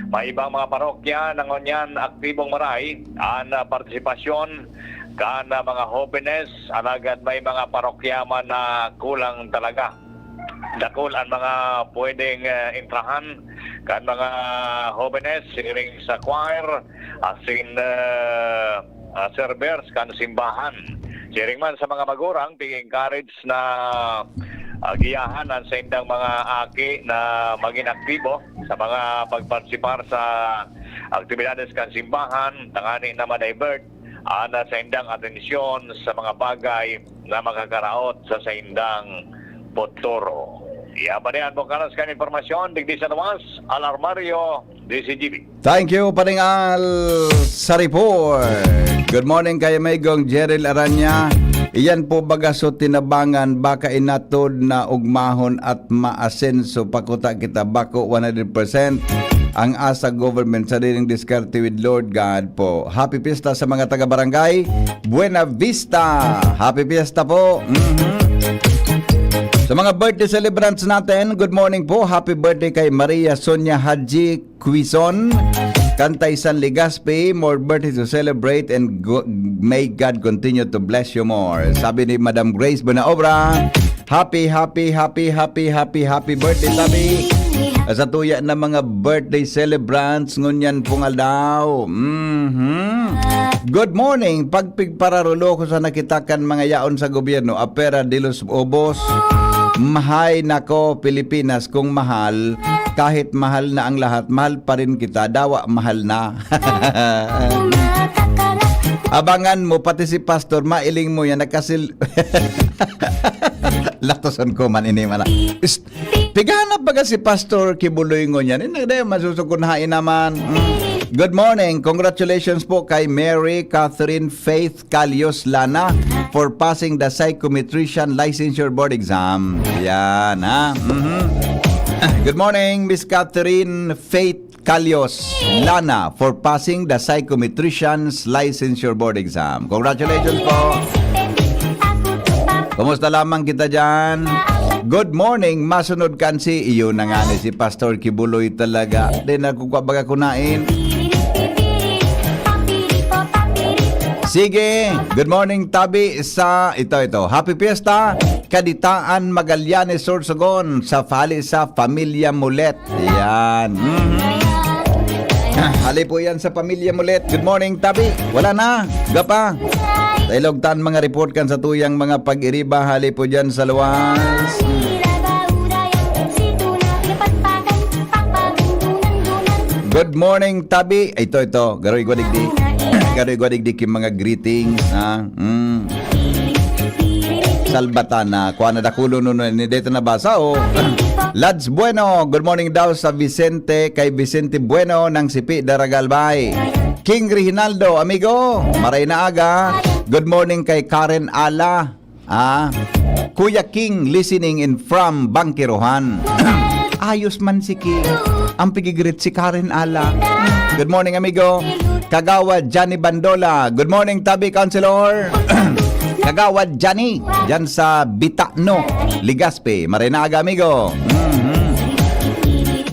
May ibang mga parokya na ngunyan aktibong maray an, ah, partisipasyon kan, ah, mga hobenes, alagad may mga parokya man na kulang talaga. Dakul an mga pwedeng, ah, entrahan kan mga hobenes, siring sa choir, asin, ah, ah, servers kan simbahan. Siring man sa mga magurang, pig-encourage na, ah, giyahan an saindang mga aki na magin aktibo sa mga pagpartisipar sa aktibidades kan simbahan, tangani na ma-divert an saindang atensyon sa mga bagay na makakaraot sa saindang futuro. Iya pa ni an bukaras kan impormasyon, digdi sa luwas, Alarmario, D C G B. Thank you, Paring Al, sa report. Good morning kay Maygong Jeril Aranya. Iyan po baga so tinabangan, baka inatod na ugmahon at maasenso. Pakuta kita, bako one hundred percent ang asa government, sariling diskarte with Lord God po. Happy Fiesta sa mga taga-barangay Buena Vista. Happy Fiesta po. Mhm. Sa mga birthday celebrants natin, good morning po. Happy birthday kay Maria Sonia Haji Quizon, Kantay San Legazpi, more birthdays to celebrate and go-, may God continue to bless you more. Sabi ni Madam Grace Buenaobra, happy, happy, happy, happy, happy, happy birthday, sabi. Sa tuya na mga birthday celebrants, ngunyan pong aldaw. Mhm. Good morning. Pagpigpararulo ko sa nakita kan mga yaon sa gobyerno, apera dilos obos. Mahay nako, Pilipinas, kung mahal, kahit mahal na ang lahat, mahal pa rin kita. Dawa, mahal na. Abangan mo, pati si Pastor, mailing mo yan, nakasil-, latoson ko man ini, mana. Psst! Pighanap baga si Pastor Kibuloy ngunyan. Ini na masusukunhain naman. Mm. Good morning. Congratulations po kay Mary Catherine Faith Calios Lana for passing the Psychometrician Licensure Board Exam. Yan, ha? Mhm. Good morning, Miss Catherine Faith Calios Lana, for passing the Psychometrician's Licensure Board Exam. Congratulations po. Kumusta lamang kita dyan? Good morning, masunod kan si iyo na nga ni si Pastor Kibuloy talaga. Di na ko baga kunain. Sige, good morning, tabi sa, ito, ito. Happy Fiesta, Kaditaan, Magallanes, Sorsogon, sa fali sa Pamilya Mulet. Yan. Mhm. Hali po yan sa Pamilya Mulet. Good morning, tabi. Wala na. Gapa. Tailog tan mga report kan sa tuyang mga pag-iriba. Hali po dyan sa luwas. Good morning, tabi. Ito, ito. Garoy gwadigdi. Garoy gwadigdi ki mga greetings, ha? Mm. Salbatana. Kuha na dakulo no, no, ni dito nabasa, oh. Lads Bueno, good morning daw sa Vicente, kay Vicente Bueno ng Sipi, Daraga, Albay. King Reginaldo, amigo, maray na aga. Good morning kay Karen Ala. Ah, Kuya King, listening in from Bangkirohan. Ayos man si King. Ang pigigrit si Karen Ala. Good morning, amigo. Kagawad Johnny Bandola. Good morning, tabi, Councilor. Kagawad Johnny, dyan sa Bitano, Legazpi. Maray na aga, amigo. Mhm.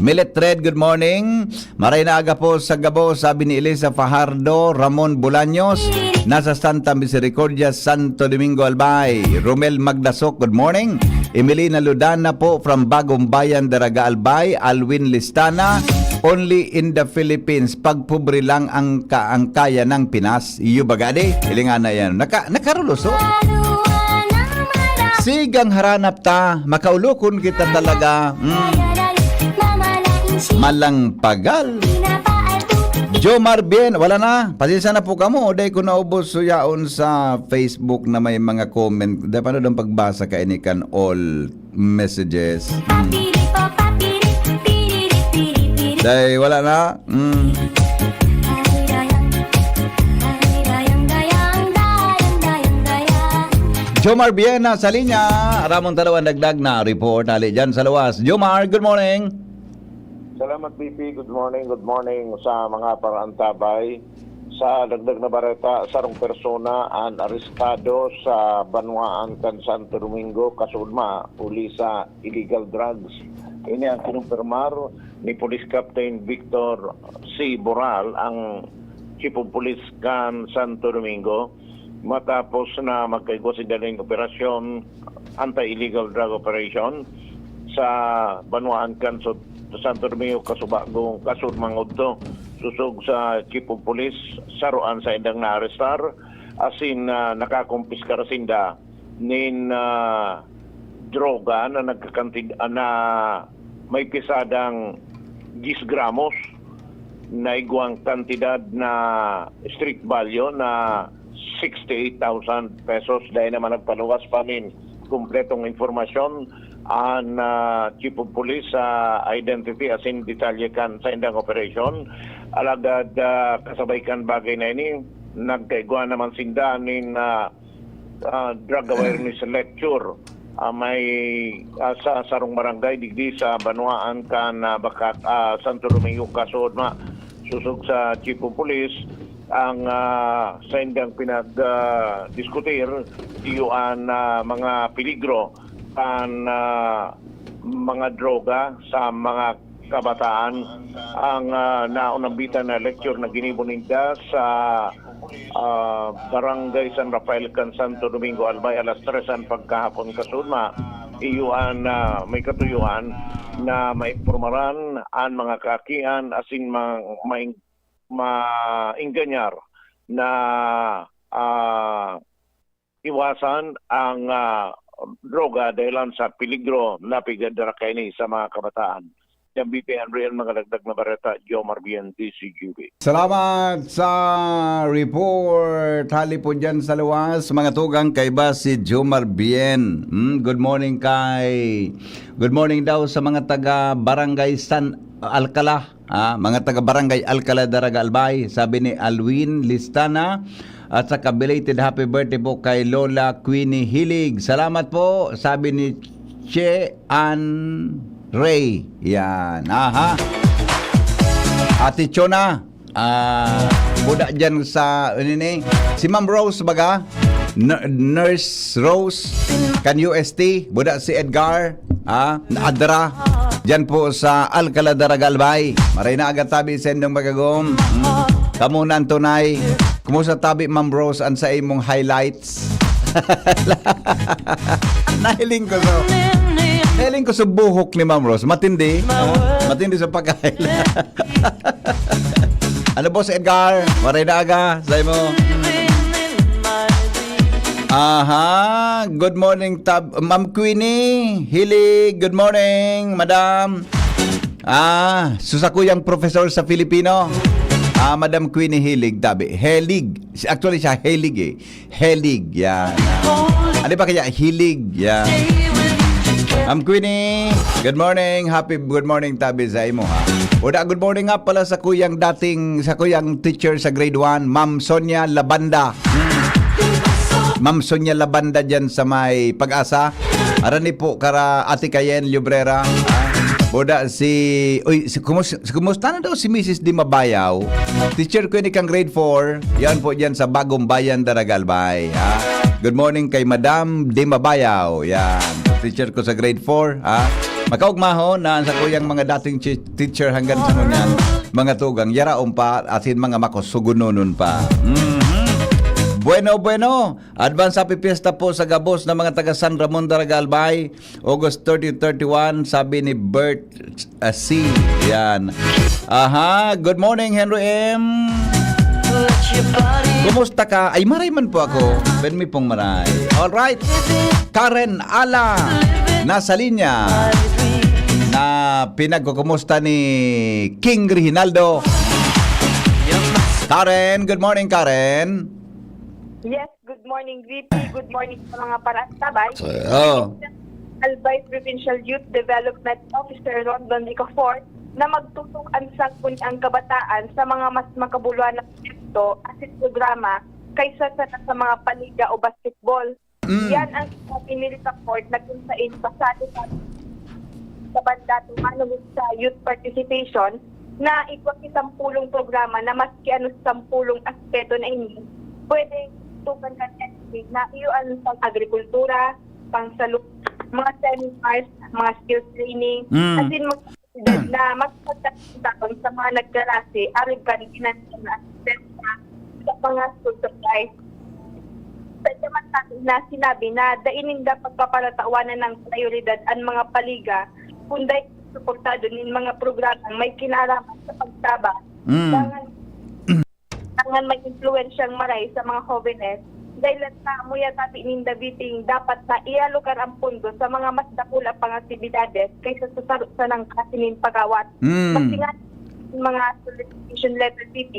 Milet Red, good morning. Maray na aga po sa gabos, sabi ni Elisa Fajardo, Ramon Bolaños, nasa Santa Misericordia, Santo Domingo, Albay. Romel Magdasok, good morning. Emelina Ludana po from Bagong Bayan, Daraga, Albay. Alwin Listana, only in the Philippines. Pagpobre lang ang ka-, ang kaya ng Pinas. Iyo baga di? Hilingan na yan. Naka-, nakaruloso. Sigang haranap ta, makaulokon kita talaga. Mm. Malang pagal. Jomar Bien, wala na. Pasensya na po kamo. Dahil ko naubos suyaon sa Facebook na may mga comment. Dahil paano daw pagbasa ka ini kan all messages? Mm. Dahil wala na. Mm. Jomar Bien na sa linya. Ramon Tadawan dagdag na report. Hali dyan sa luwas. Jomar, good morning. Salamat, B P. Good morning, good morning sa mga paraantabay. Sa dagdag na bareta, sarong persona an arestado sa banwaan kan Santo Domingo, kasuodma, huli sa illegal drugs. Ini ang kinumpirmar ni Police Captain Victor C. Boral, ang Chief of Police kan Santo Domingo, matapos na magkaigwa sinda nin operasyon, anti-illegal drug operation, sa banwaan kan Sud-, Santo Domingo, Casubago, kasuodma ngadto. Sosog sa Chief of Police, saro an saindang naarestar, asin, ah, nakakumpiskar sinda nin, ah, droga na nagkakantid-, ah, na may pisadang diyes gramos. Naigwang kantidad na street value na sixty-eight thousand pesos. Dai naman nagpaluwas pa nin kumpletong impormasyon an, ah, Chief of Police sa identity asin detalye kan saindang operasyon. Alagad, ah, kasabay kan bagay na ini, nagkaigwa naman sinda nin, ah, ah, drug awareness lecture, ah, may, ah, sa sarong barangay digdi sa banwaan kan, ah, Bacac, ah, Santo Domingo, kasuodma. Sosog sa Chief of Police, ang, ah, saindang pinag, ah, diskutir, iyo an, ah, mga peligro kan, ah, mga droga sa mga kabataan. Ang, ah, naunambitan na lecture na ginibo ninda sa, ah, Barangay San Rafael kan Santo Domingo, Albay, alas tres an pagkahapon, kasuodma. Iyo an, ah, may katuyoan na maimpormaran an mga kaakian asin ma-, maing-, maenganyar na, ah, iwasan ang, ah, droga dahelan sa peligro na pigdadara kaini sa mga kabataan. Yan, B P Henry, ang mga dagdag na bareta, Jomar Bien, D C G B. Salamat sa report. Hali po dyan sa luwas, mga tugang, kaiba si Jomar Bien. Hmm, good morning kay, good morning daw sa mga taga Barangay San Alcala. Ah, mga taga Barangay Alcala, Daraga, Albay, sabi ni Alwin Listana. At saka belated happy birthday po kay Lola Queenie Hilig. Salamat po, sabi ni Che Ann Ray. Yan. Aha. Ate Chona, ah, buda dyan sa, ano ni? Si Ma'am Rose baga? N-, Nurse Rose, kan U S T, buda si Edgar, ah, Adra. Diyan po sa Alcala, Daraga, Albay. Maray na aga tabi sa indong magagom. Hmm. Kamo na ang tunay. Kumusta tabi, Ma'am Rose, an sa imong highlights? Nahiling ko sa, nahiling ko sa buhok ni Ma'am Rose. Matindi. Ah, matindi sa pagkain. Ano, Boss Edgar? Maray na aga. Sa imo. Aha. Good morning, Tab-, Ma'am Queenie Hilig. Good morning, Madam. Ah, so sakuyang professor sa Filipino. Ah, Madam Queenie Hilig, tabi. Helig. Si-, actually, siya, Helig eh. Helig, yan. Ano ba kaya? Hilig, yan. Ma'am Queenie, good morning. Happy good morning, tabi sa imo, ha? Oda, good morning nga pala sa kuyang dating, sa kuyang teacher sa grade one, Ma'am Sonia Labanda. Hmm. Ma'am Sonia Labanda dyan sa may Pag-asa. Arani po kara Ate Cayenne, Llobrera. Ah, boda si, uy, si, kumus-, si, kumusta na daw si Missus Dimabayaw? Teacher ko ini kang grade four. Yan po dyan sa Bagong Bayan, Daraga, Albay. Ah, good morning kay Madam Dimabayaw. Yan. Teacher ko sa grade four. Ah, makaugmahon na sa kuyang mga dating chi-, teacher hanggang sa ngunyan. Mga tugang, yaraon pa, asin mga makusugunonon pa. Mhm. Bueno, bueno. Advance happy fiesta po sa gabos na mga taga San Ramon, Daraga, Albay. August thirty, thirty-one, sabi ni Bert, ah, C. Yan. Aha, good morning, Henry M. Kumusta ka? Ay, maray man po ako. Permi pong maray. All right. Karen Ala, nasa linya, na pinagkukumusta ni King Reginaldo. Karen, good morning, Karen. Yes, good morning, V P. Good morning sa mga paraantabay. So, oh. Albay Provincial Youth Development Officer Rondon Ricafort na magtutok an sangguniang kabataan sa mga mas makabuluhan na proyekto asin programa kaysa sa, sa mga paliga o basketball. Mm. Yan ang sinabi ni Ricafort na kung sain pasado pa sa banda tumano sa youth participation, na igwa ki sampolong programa na maski ano sa sampolong aspeto na ini, pwede tukan kan N P na iyo an pang-agrikultura, pang-salud, mga seminars, mga skills training, Mm. as in, mga aktibidad na makapagtatabang sa mga nagkarase, arog kan financial na asistensya sa mga school supplies. Sa iba man na sinabi na dai ninda pagpaparatawanan ng prioridad an mga paliga, kun dai suportado nin mga programang may kinaraman sa pagtabang Mm. dangan, dangan may impluwensyang maray sa mga hobenes, dahil na muya tabi ninda biting dapat na ialogar ang pondo sa mga mas dakula pang aktibidades kaysa sa saro sanang klase nin pag-awat. Mm. Pagsinga mga solicitation letter, P P,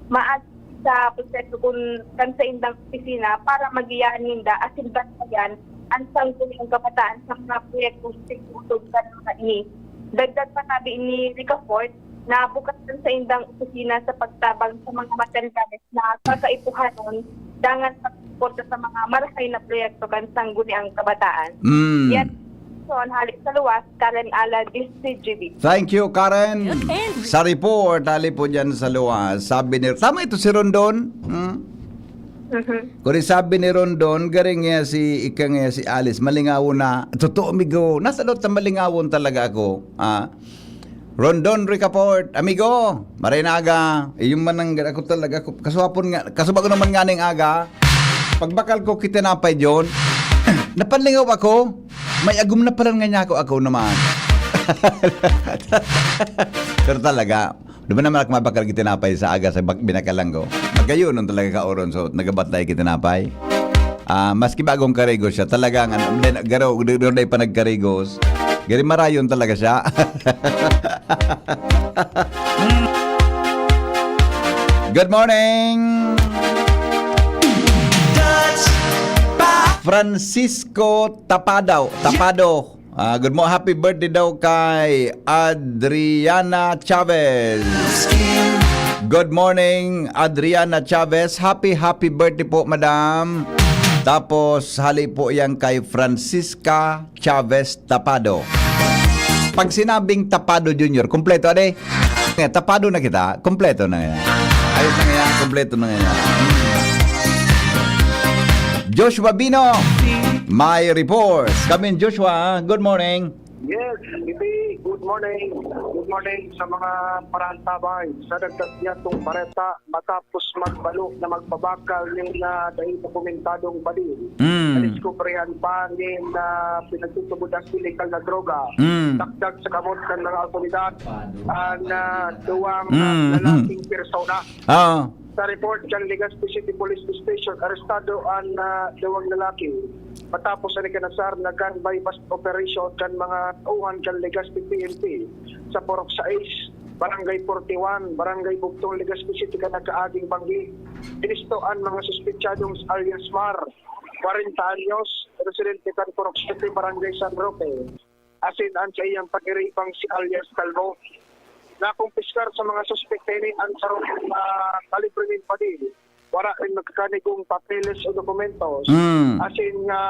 maas sa proseso kun kan saindang opisina para magiyahan ninda asin bantayan an sangguniang kabataan sa mga proyektong tigutod kan mga ini. Dagdag pa sabi ni Ricafort na bukas an saindang opisina sa pagtabang sa mga materyales na kakaipuhanon dangan pagsuporta sa mga marahay na proyekto kan sangguniang kabataan. Mm. Yan. So, hali sa luwas, Karen Ala, D C G B. Thank you, Karen. Good end. Sa report, hali po dyan sa luwas. Sabi ni, tama ito si Rondon? Hmm? Mhm. Kung sabi ni Rondon, garing niya si, ika niya si Alice, malingawon na. Totoo, amigo. Nasa loob na malingawon talaga ako. Ah. Rondon Ricafort, amigo, maray na aga. Iyo man ang ako talaga, ako, kaswapon nga, kasuba ko naman nga ning aga. Pagbakal ko kitinapay, John, napanlingaw ako. May agom na pala nga niya ako, ako naman. Pero talaga, di ba naman ako mabakal kitinapay sa aga sa bak-, binakalan ko? Magayon ang talaga kaoron, so nagabat tayo kitinapay. Ah, maski bagong karigos siya, talagang ano, then, garo, garo, garo, pa nagkarigos. Gari marayon talaga siya. Good morning! Francisco Tapado. Tapado. Ah, good mo-, happy birthday daw kay Adriana Chavez. Good morning, Adriana Chavez. Happy, happy birthday po, madam. Tapos, hali po yan kay Francisca Chavez Tapado. Pag sinabing Tapado Junior, kompleto, ade? Eh, Tapado na kita, kompleto na yan. Ayos na yan, kompleto na yan. Joshua Bino, may report. Kamin Joshua, good morning. Yes, Bibi, good morning. Good morning sa mga parantabay. Sa dagdag niyatong bareta, matapos magbalo na magbabakal nin, ah, dai dokumentadong badil, Mm. nadiskubrihan pa nin, ah, pinagtutubod ang illegal na droga. Mm. Dagdag sa kamot kan mga awtoridad, ang, ah, duwang, ah, Mm, mm. lalaking persona. Oo. Sa report kan Legazpi City Police Station, arestado an, ah, duwang lalaki. Matapos an ikanasar na gun buy bust operation kan mga tauhan kan Legazpi P N P sa Purok sais, Barangay forty-one, Barangay Bugtong, Legazpi City kan nagkaaging banggi. Inisto an mga suspetsadong si alias Mar, kwarenta anyos, residente kan Purok siyete, Barangay San Roque, asin an saiyang pag-iribang si alias Calvo. Nakumpiskar sa mga suspek na ini an sarong, ah, kalibre nin badil, wara nin magkakanigong papeles o dokumentos, Mm. asin nga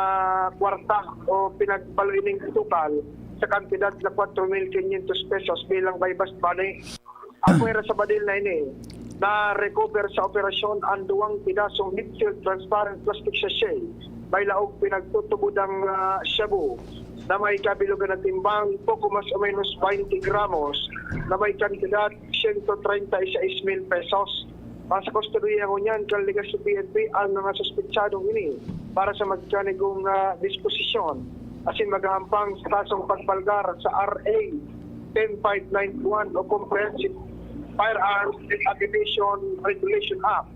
kwarta o pinagbalo ining tukal sa kantidad na kwatro mil kinyentos pesos bilang buy bust money. Apwera sa badil na ini, na-recover sa operasyon an duwang pedasong hemp-filled transparent plastic sachet, may laog pinagtutubod ang, ah, shabu, na may kabilugan na timbang, poko mas o menos baynte gramos, na may kantidad siyento treinta y seis mil pesos. Nasa kustodiya ngunyan kan Legazpi P N P an mga suspetsadong ini para sa magkanigong, ah, disposisyon, asin maghahampang sa kasong pagbalgar sa R A ten five nine one o Comprehensive Firearms and Ammunition Regulation Act,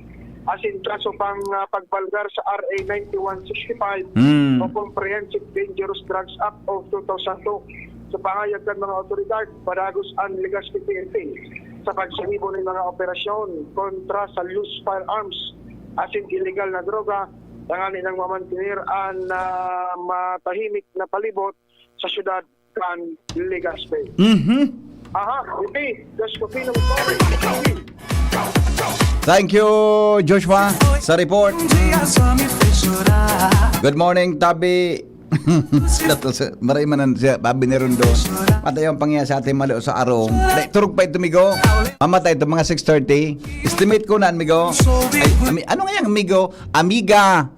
asin kaso pang, ah, pagbalgar sa R A ninety-one sixty-five Mm. o Comprehensive Dangerous Drugs Act of two thousand two. Sa pahayag kan mga awtoridad, padagos an Legazpi P N P sa pagsahibo nin mga operasyon kontra sa loose firearms asin illegal na droga, tanganing mamantener an, ah, matahimik na palibot sa syudad kan Legazpi. Mhm. Aha, hindi. Just Pino. Thank you, Joshua, sa report. Good morning, Tabi. Dato sa, maray man ang siya, babi ni Rondo. At ayun, pangya sa ating malo sa arong. Dai, turog pa ito, migo. Mamatay ito, mga six thirty. Estimate ko na, migo. Ay, ami-, ano nga yan, migo? Amiga.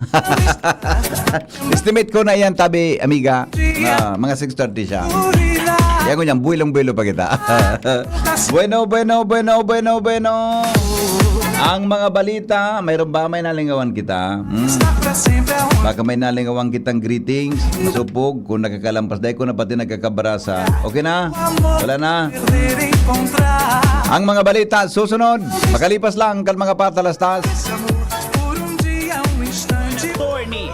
Estimate ko na yan, tabi, amiga. Ah, mga six thirty siya. Yan ko niyan, buwilong-buwilo pa kita. Bueno, bueno, bueno, bueno, bueno. Ang mga balita, mayroon ba may nalingawan kita? Hmm? Baka may nalingawan kitang greetings, masupog, kung nakakalampas, dahil ko na pati nagkakabarasa. Okay na? Wala na? Ang mga balita, susunod. Makalipas lang kan mga patalastas. Attorney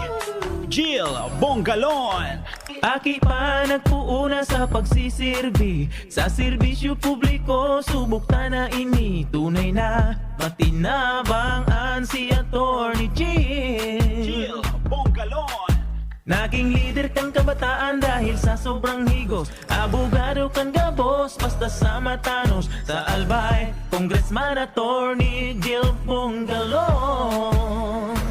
Jill Bongalon. Aki pa nagpuuna sa pagsisirbi. Sa serbisyo publiko, subok ta na ini. Tunay na matinabang an si Attorney Jill. Jill Bongalon. Naging lider kan kabataan dahil sa sobrang higos. Abogado kan gabos, basta sa matanos. Sa Albay, Congressman Attorney Jill Bongalon.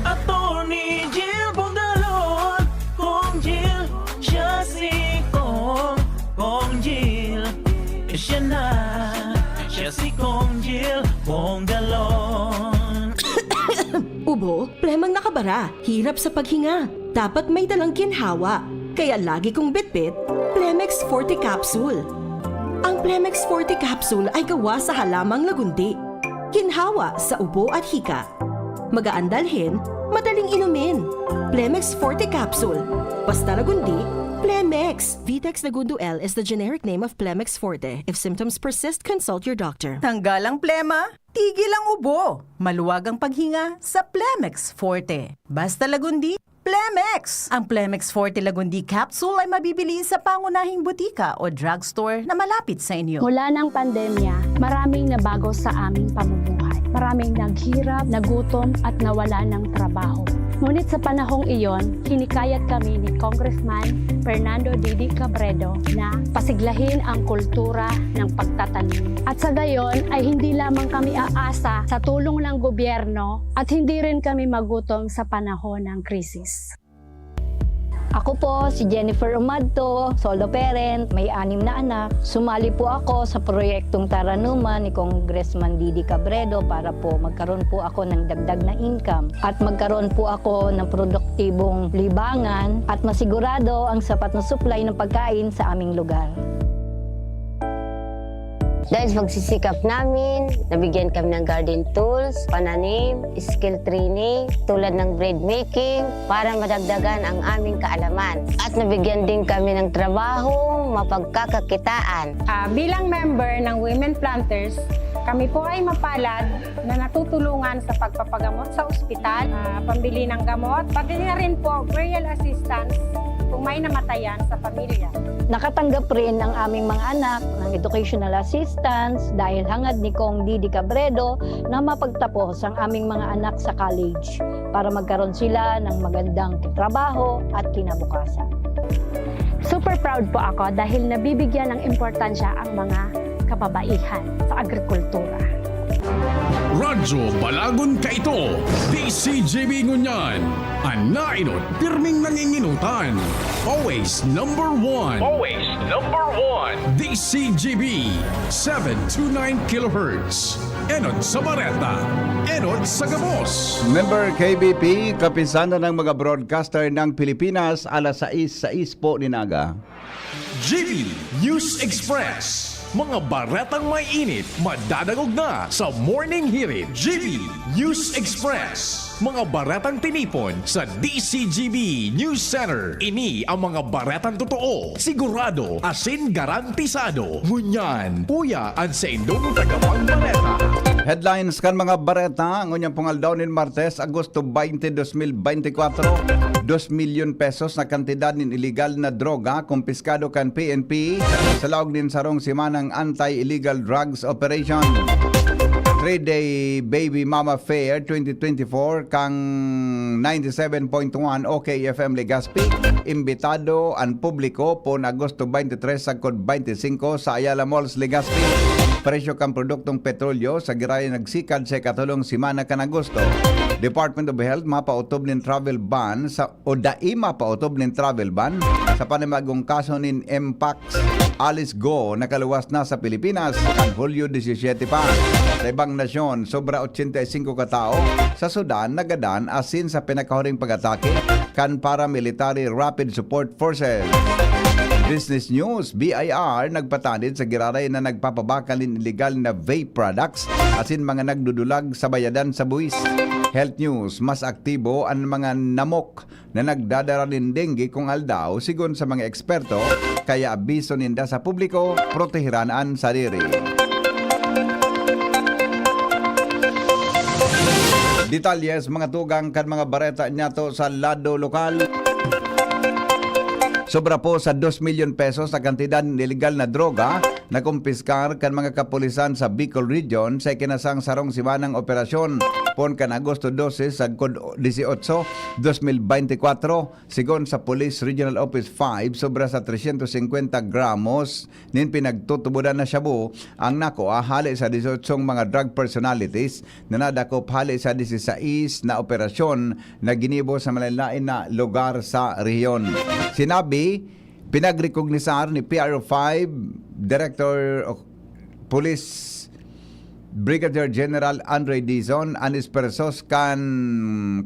Attorney Jill Bongalon. Kong Jill, siya si Kong. Kong Jill, siya na. Siya si Kong Jill Bongalon. Ubo, plemang nakabara, hirap sa paghinga. Dapat may dalang ginhawa. Kaya lagi kong bitbit, Plemex Forte Capsule. Ang Plemex Forte Capsule ay gawa sa halamang lagundi. Ginhawa sa ubo at hika. Magaan dalhin, madaling inumin. Plemex Forte Capsule. Basta lagundi, Plemex. Vitex Lagundo L is the generic name of Plemex Forte. If symptoms persist, consult your doctor. Tanggal ang plema, tigil ang ubo. Maluwag ang paghinga sa Plemex Forte. Basta Lagundi, Plemex! Ang Plemex Forte Lagundi Capsule ay mabibili sa pangunahing butika o drugstore na malapit sa inyo. Mula ng pandemya, maraming nabago sa aming pamumuhay. Maraming naghirap, nagutom at nawala ng trabaho. Ngunit sa panahong iyon, hinikayat kami ni Congressman Fernando Didi Cabredo na pasiglahin ang kultura ng pagtatanim. At sa gayon ay hindi lamang kami aasa sa tulong ng gobyerno at hindi rin kami magutom sa panahon ng krisis. Ako po si Jennifer Umadto, solo parent, may anim na anak. Sumali po ako sa proyektong Taranuman ni Congressman Didi Cabredo para po magkaroon po ako ng dagdag na income at magkaroon po ako ng produktibong libangan at masigurado ang sapat na supply ng pagkain sa aming lugar. Dahil sa pagsisikap namin, nabigyan kami ng garden tools, pananim, skill training tulad ng bread making para madagdagan ang aming kaalaman. At nabigyan din kami ng trabahong mapagkakakitaan. Ah, bilang member ng Women Planters, kami po ay mapalad na natutulungan sa pagpapagamot sa ospital, ah, pambili ng gamot, pati na rin po burial assistance kung may namatayan sa pamilya. Nakatanggap rin ang aming mga anak ng educational assistance dahil hangad ni Cong Didi Cabredo na mapagtapos ang aming mga anak sa college para magkaroon sila ng magandang trabaho at kinabukasan. Super proud po ako dahil nabibigyan ng importansya ang mga kababaihan sa agrikultura. Radyo Balagon Kaito, D C G B Ngunyan, an nainot pirming nanginginutan. Always number one. Always number one. D C G B, seven two nine kilohertz. Enot sa Bareta, enot sa Gabos. Member K B P, Kapisanan ng mga Broadcaster ng Pilipinas, alas sais, sais po nin aga. G B News Express. Mga baretang may init, madadangog na sa Morning Hirit. G B News Express. Mga baretang tinipon sa D C G B News Center. Ini ang mga baretang totoo, sigurado, asin garantisado. Ngunyan, uya an saindong tagapagbareta. Headlines kan mga bareta, ngunyan pong aldaw nin Martes, Agosto twenty, dos mil bente kwatro, dos milyon pesos na kantidad nin iligal na droga kumpiskado kan P N P sa laog nin sarong semanang anti-illegal drugs operation. Three-day Baby Mama Fair twenty twenty-four kan ninety-seven point one O K F M Legazpi. Imbitado an publiko pon Agosto twenty-three sagkod twenty-singko sa Ayala Malls, Legazpi. presyo kan produktong petrolyo sa giraray nagsikad sa ikatolong semana kan Agosto. Department of Health mapaotob nin travel ban sa, o dai mapaotob nin travel ban sa panibagong kaso nin Mpox. Alice Go nakaluwas na sa Pilipinas kan Hulyo disisiyete pa. Sa ibang nasyon, sobra ochenta y cinco ka tawo sa Sudan nagadan asin sa pinakahuring pag-atake kan paramilitary Rapid Support Forces. Business News, B I R nagpatanid sa giraray na nagpapabakal nin iligal na vape products asin mga nagdudulag sa bayadan sa buwis. Health News, mas aktibo an mga namok na nagdadara nin dengue kung aldaw, sigon sa mga eksperto, kaya abiso ninda sa publiko, protehiran an sadiri. Detalles, mga tugang kan mga bareta niyato sa lado lokal. Sobra po sa dos milyon pesos na kantidad ng iligal na droga na kumpiskar kan mga kapulisan sa Bicol Region sa ikinasang sarong simanang operasyon pon kan Agosto dose sagkod disiotso, dos mil bente kwatro, sigon sa Police Regional Office five, sobra sa tresyentos singkwenta gramos nin pinagtutubodan na shabu ang nakua hale sa disotsong mga drug personalities na nadakop hale sa disisais na operasyon na ginibo sa malain-lain na lugar sa rehiyon. Sinabi, pinagrekognisar ni P R O five Director of Police Brigadier General Andre Dizon an espersos kan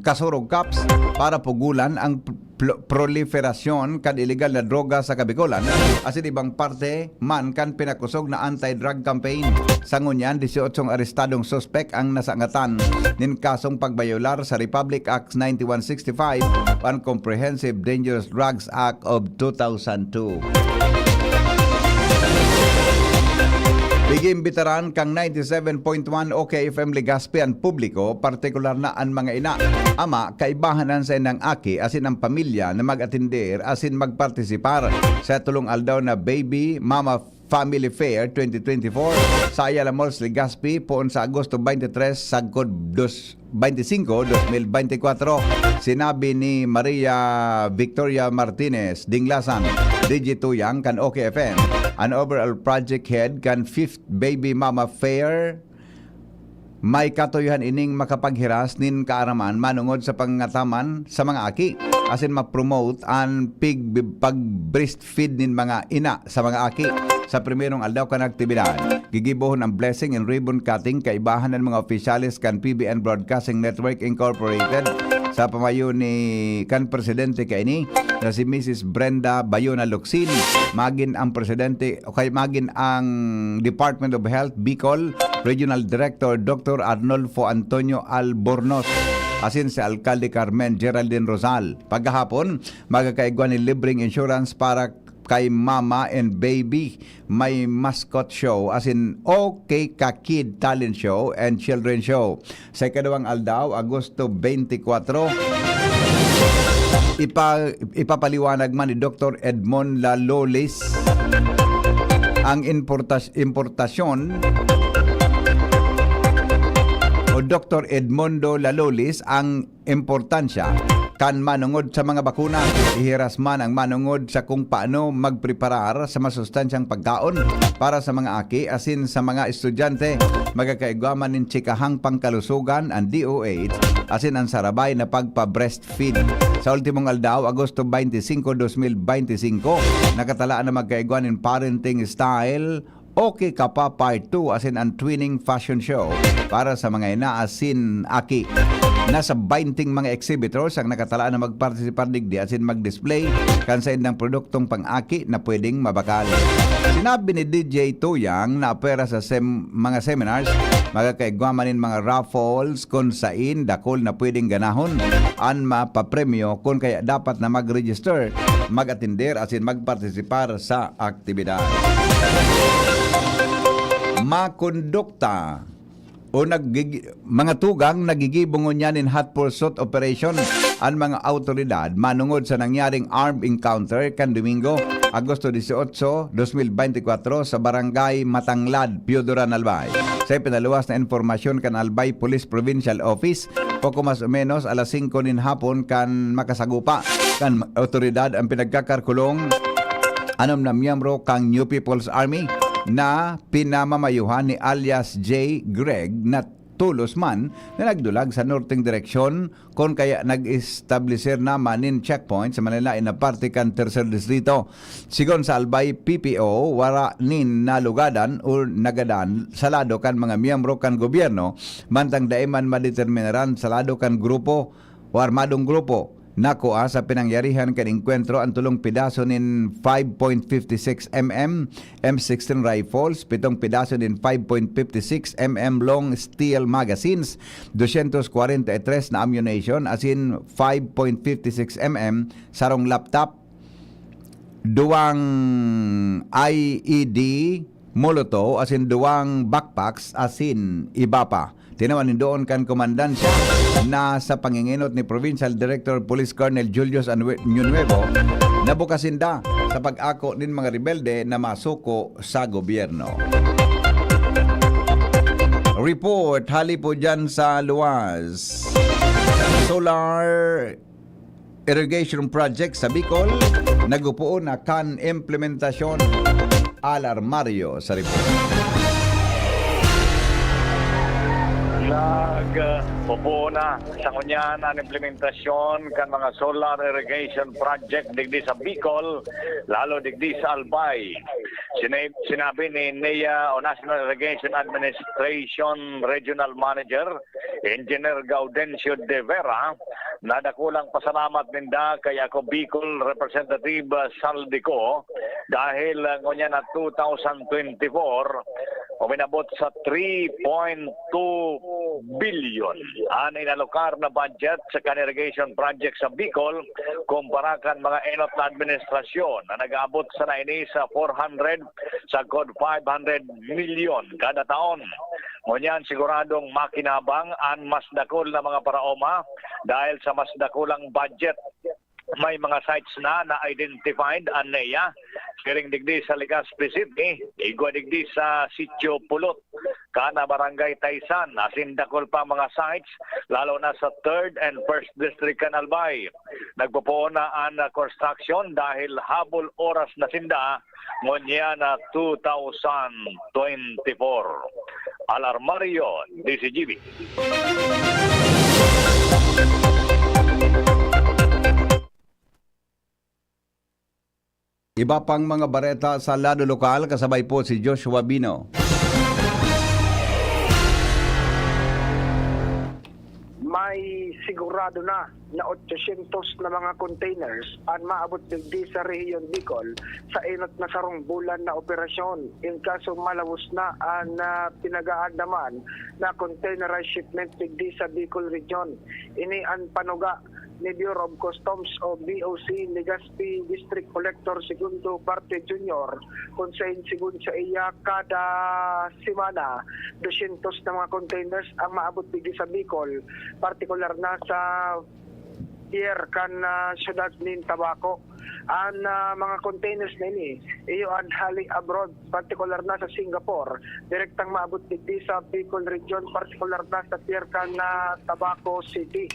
Kasurog Cops para pugulan ang pl-, proliferasyon kan iligal na droga sa Kabikolan asin ibang parte man kan pinakusog na anti-drug campaign. Sa ngunyan, disyotso arestadong suspek ang nasangatan nin kasong pagbayolar sa Republic Act ninety-one sixty-five and Comprehensive Dangerous Drugs Act of two thousand two. Igiimbitaran kan ninety-seven point one O K F M Legazpi an publiko, partikular na an mga ina, ama, kaibahan an saindang aki asin an pamilya na mag-atender asin magpartisipar sa tulong aldaw na Baby Mama Family Fair twenty twenty-four sa Ayala Malls, Legazpi, poon sa Agosto twenty-three sagkod dos, twenty-five, dos mil bente kwatro. Sinabi ni Maria Victoria Martinez Dinglasan, D J Tuyang kan O K F M, an overall project head kan fifth Baby Mama Fair, may katuyohan ining makapaghiras nin kaaraman manongod sa pangataman sa mga aki, asin ma-promote an pig-, pag-breastfeed nin mga ina sa mga aki. Sa primerong aldaw kan aktibidad, gigibohon ang blessing and ribbon cutting kaibahan nin mga opisyales kan P B N Broadcasting Network Incorporated sa pamayo ni kan presidente kaini na si Missus Brenda Bayona Locsin, magin ang presidente o kay magin ang Department of Health Bicol Regional Director Doctor Arnolfo Antonio Albornoz, asin si Alkalde Carmen Geraldine Rosal. Pagkahapon, magkakaigwa ni libreng insurance para kay mama and baby. May mascot show, asin OK Ka Kid Talent Show and Children Show. Sa ikaduwang aldaw, Agosto twenty-four, ipa-, ipapaliwanag man ni Doktor Edmond Lalolis ang importas-, importasyon o Doktor Edmondo Lalolis ang importansya kan manongod sa mga bakuna. Ihiras man ang manongod sa kung paano magpreparar sa masustansyang pagkaon para sa mga aki asin sa mga estudyante. Magkakaigwa man nin tsikahang pangkalusugan an D O H asin ang sarabay na pagpa-breastfeed. Sa ultimong aldaw, Agosto twenty-five, dos mil bente y cinco, nakatalaan na magkaigwa nin parenting style, OK Ka Pa Part two asin an Twinning Fashion Show para sa mga ina asin aki. Nasa baynting mga exhibitors ang nakatalaan na magpartisipar digdi asin mag-display kan saindang produktong pang-aki na pwedeng mabakal. Sinabi ni D J Tuyang na apwera sa sem-, mga seminars, magkakaigwa man nin mga raffles kun sain dakul na pwedeng ganahon an mapapremyo, kun kaya dapat na mag-register, mag-atender asin magpartisipar sa aktibidad. Makondukta o nagig-, mga tugang nagigibo ngunyan nin hot pursuit operation an mga awtoridad manongod sa nangyaring armed encounter kan Domingo, Agosto dieciocho, dos mil bente y cuatro, sa Barangay Matanglad, Pioduran, Albay. Sa ipinaluwas na impormasyon kan Albay Police Provincial Office, poko mas o menos alas singko nin hapon kan makasagupa kan awtoridad ang pinagkakarkulong anom na miyembro kan New People's Army, na pinamamayuhan ni alias J Greg na tolos man na nagdulag sa norteng direksyon, kun kaya nag-estableser na man nin checkpoint sa malaen-laen na parte kan Tercer Distrito. Sigon sa Albay P P O, wara nin nalugadan o nagadan sa lado kan mga miyembro kan gobyerno, mantang dai man madeterminaran sa lado kan grupo o armadong grupo. Nakua sa pinangyarihan kan engkwentro an tolong pedaso nin five point fifty six M M M sixteen rifles, pitong pedaso nin five point fifty six M M long steel magazines, dosyentos kwarenta y tres na ammunition asin five point fifty six M M sarong laptop, duwang I E D Molotov asin duwang backpacks asin iba pa. Tinawan nin duon kan komandansya na sa pangingenot ni Provincial Director Police Colonel Julius Anue-, Añonuevo, nabukas sinda sa pag-ako nin mga rebelde na masuko sa gobyerno. Report hali po dyan sa luwas. Solar irrigation project sa Bicol, nagupoon na kan implementasyon. Alarmario sa report. Nagpupuon na sa ngunyan an implementasyon kan mga solar irrigation project digdi sa Bicol, lalo digdi sa Albay. Sina-, sinabi ni N E A o National Irrigation Administration Regional Manager Engineer Gaudencio de Vera, na dakulang pasalamat ninda kay Ako Bicol Representative Saldico dahil, ah, ngunyan na two thousand twenty-four, uminabot sa three point two billion an inalokar na budget sa kan irrigation project sa Bicol kumpara kan mga enot na administrasyon na nag-aabot sana ini sa four hundred sagkod five hundred milyon kada taon. Ngunyan, siguradong makinabang an mas dakul na mga paraoma dahil sa mas dakulang budget. May mga sites na na-identified an N E A, siring digdi sa Legazpi City, igwa digdi sa Sitio Pulot, kan Barangay Taysan, asin dakul pa mga sites, lalo na sa third and first District kan Albay. Nagpupuon na an construction dahil habol oras na sinda ngunyan na two thousand twenty-four. Alarmario, D Z G B. Iba pang mga bareta sa lado lokal, kasabay po si Joshua Bino. May sigurado na na otsosyentos na mga containers an maabot digdi sa Rehiyon Bicol sa enot na sarong bulan na operasyon. Inkaso malawos na an, ah, pinag-aagdaman na containerized shipment digdi sa Bicol Region. Ini an panuga ni Bureau of Customs o B O C Legazpi District Collector Segundo Parte Junior, kung sain, sigun sa iya, kada semana, dosyentos na mga containers ang maabot digdi sa Bicol, partikular na sa pier kan, ah, siyudad nin Tabaco. An, ah, mga containers na ini, iyo an hali abroad, partikular na sa Singapore, direktang maabot digdi sa Bicol Region, partikular na sa pier kan, ah, Tabaco City.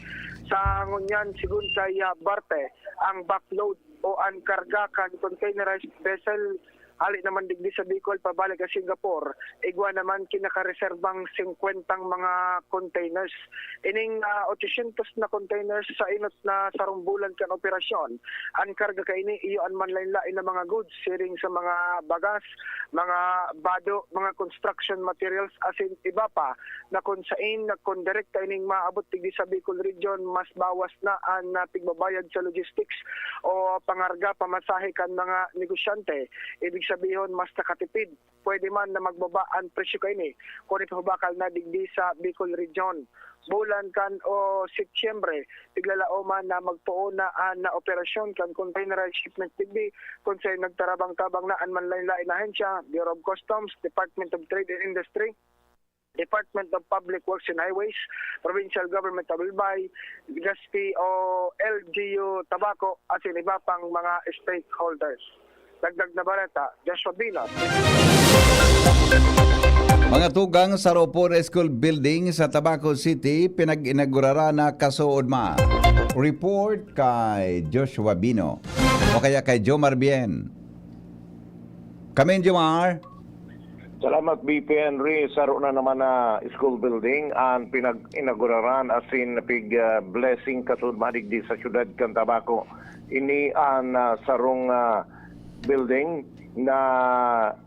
Sa ngunyan, sigun kay, ah, Barte, ang backload o an karga kan containerized vessel hali naman digdi sa Bicol pabalik sa Singapore, igwa naman kinakareserbang singkwentang mga containers. Ining, ah, otsosyentos na containers sa enot na sarong bulan kan operasyon. An karga kaini iyo an manlaen-laen na mga goods, siring sa mga bagas, mga bado, mga construction materials, asin iba pa, na kun sain, kun direkta ining maabot digdi sa Bicol Region, mas bawas na an, ah, pigbabayad sa logistics o pangarga, pamasahe kan mga negosyante. Ibig sabihon, mas nakatipid. Pwede man na magbaba an presyo kaini kun ipabakal na digdi sa Bicol Region. Bulan kan o Setyembre, piglalaoman na magpoon na an operasyon kan containerized shipment digdi, kun sain nagtarabang-tabang na an manlaen-laen na ahensya, Bureau of Customs, Department of Trade and Industry, Department of Public Works and Highways, Provincial Government of Albay, Legazpi o L G U Tabaco, asin iba pang mga stakeholders. Dagdag na bareta, Joshua Bilas. Mga tugang, sa Ropone School Building sa Tabaco City, pinag-inaugurara na kasuodma. Report kay Joshua Bino o kaya kay Jomar Bien. Kamin, Jomar. Salamat, B P Henry. Saro na naman na school building an pinag-inauguraran asin pig, ah, blessing kasud madigdi sa siyudad kan Tabaco. Ini an, ah, sarong, ah, building na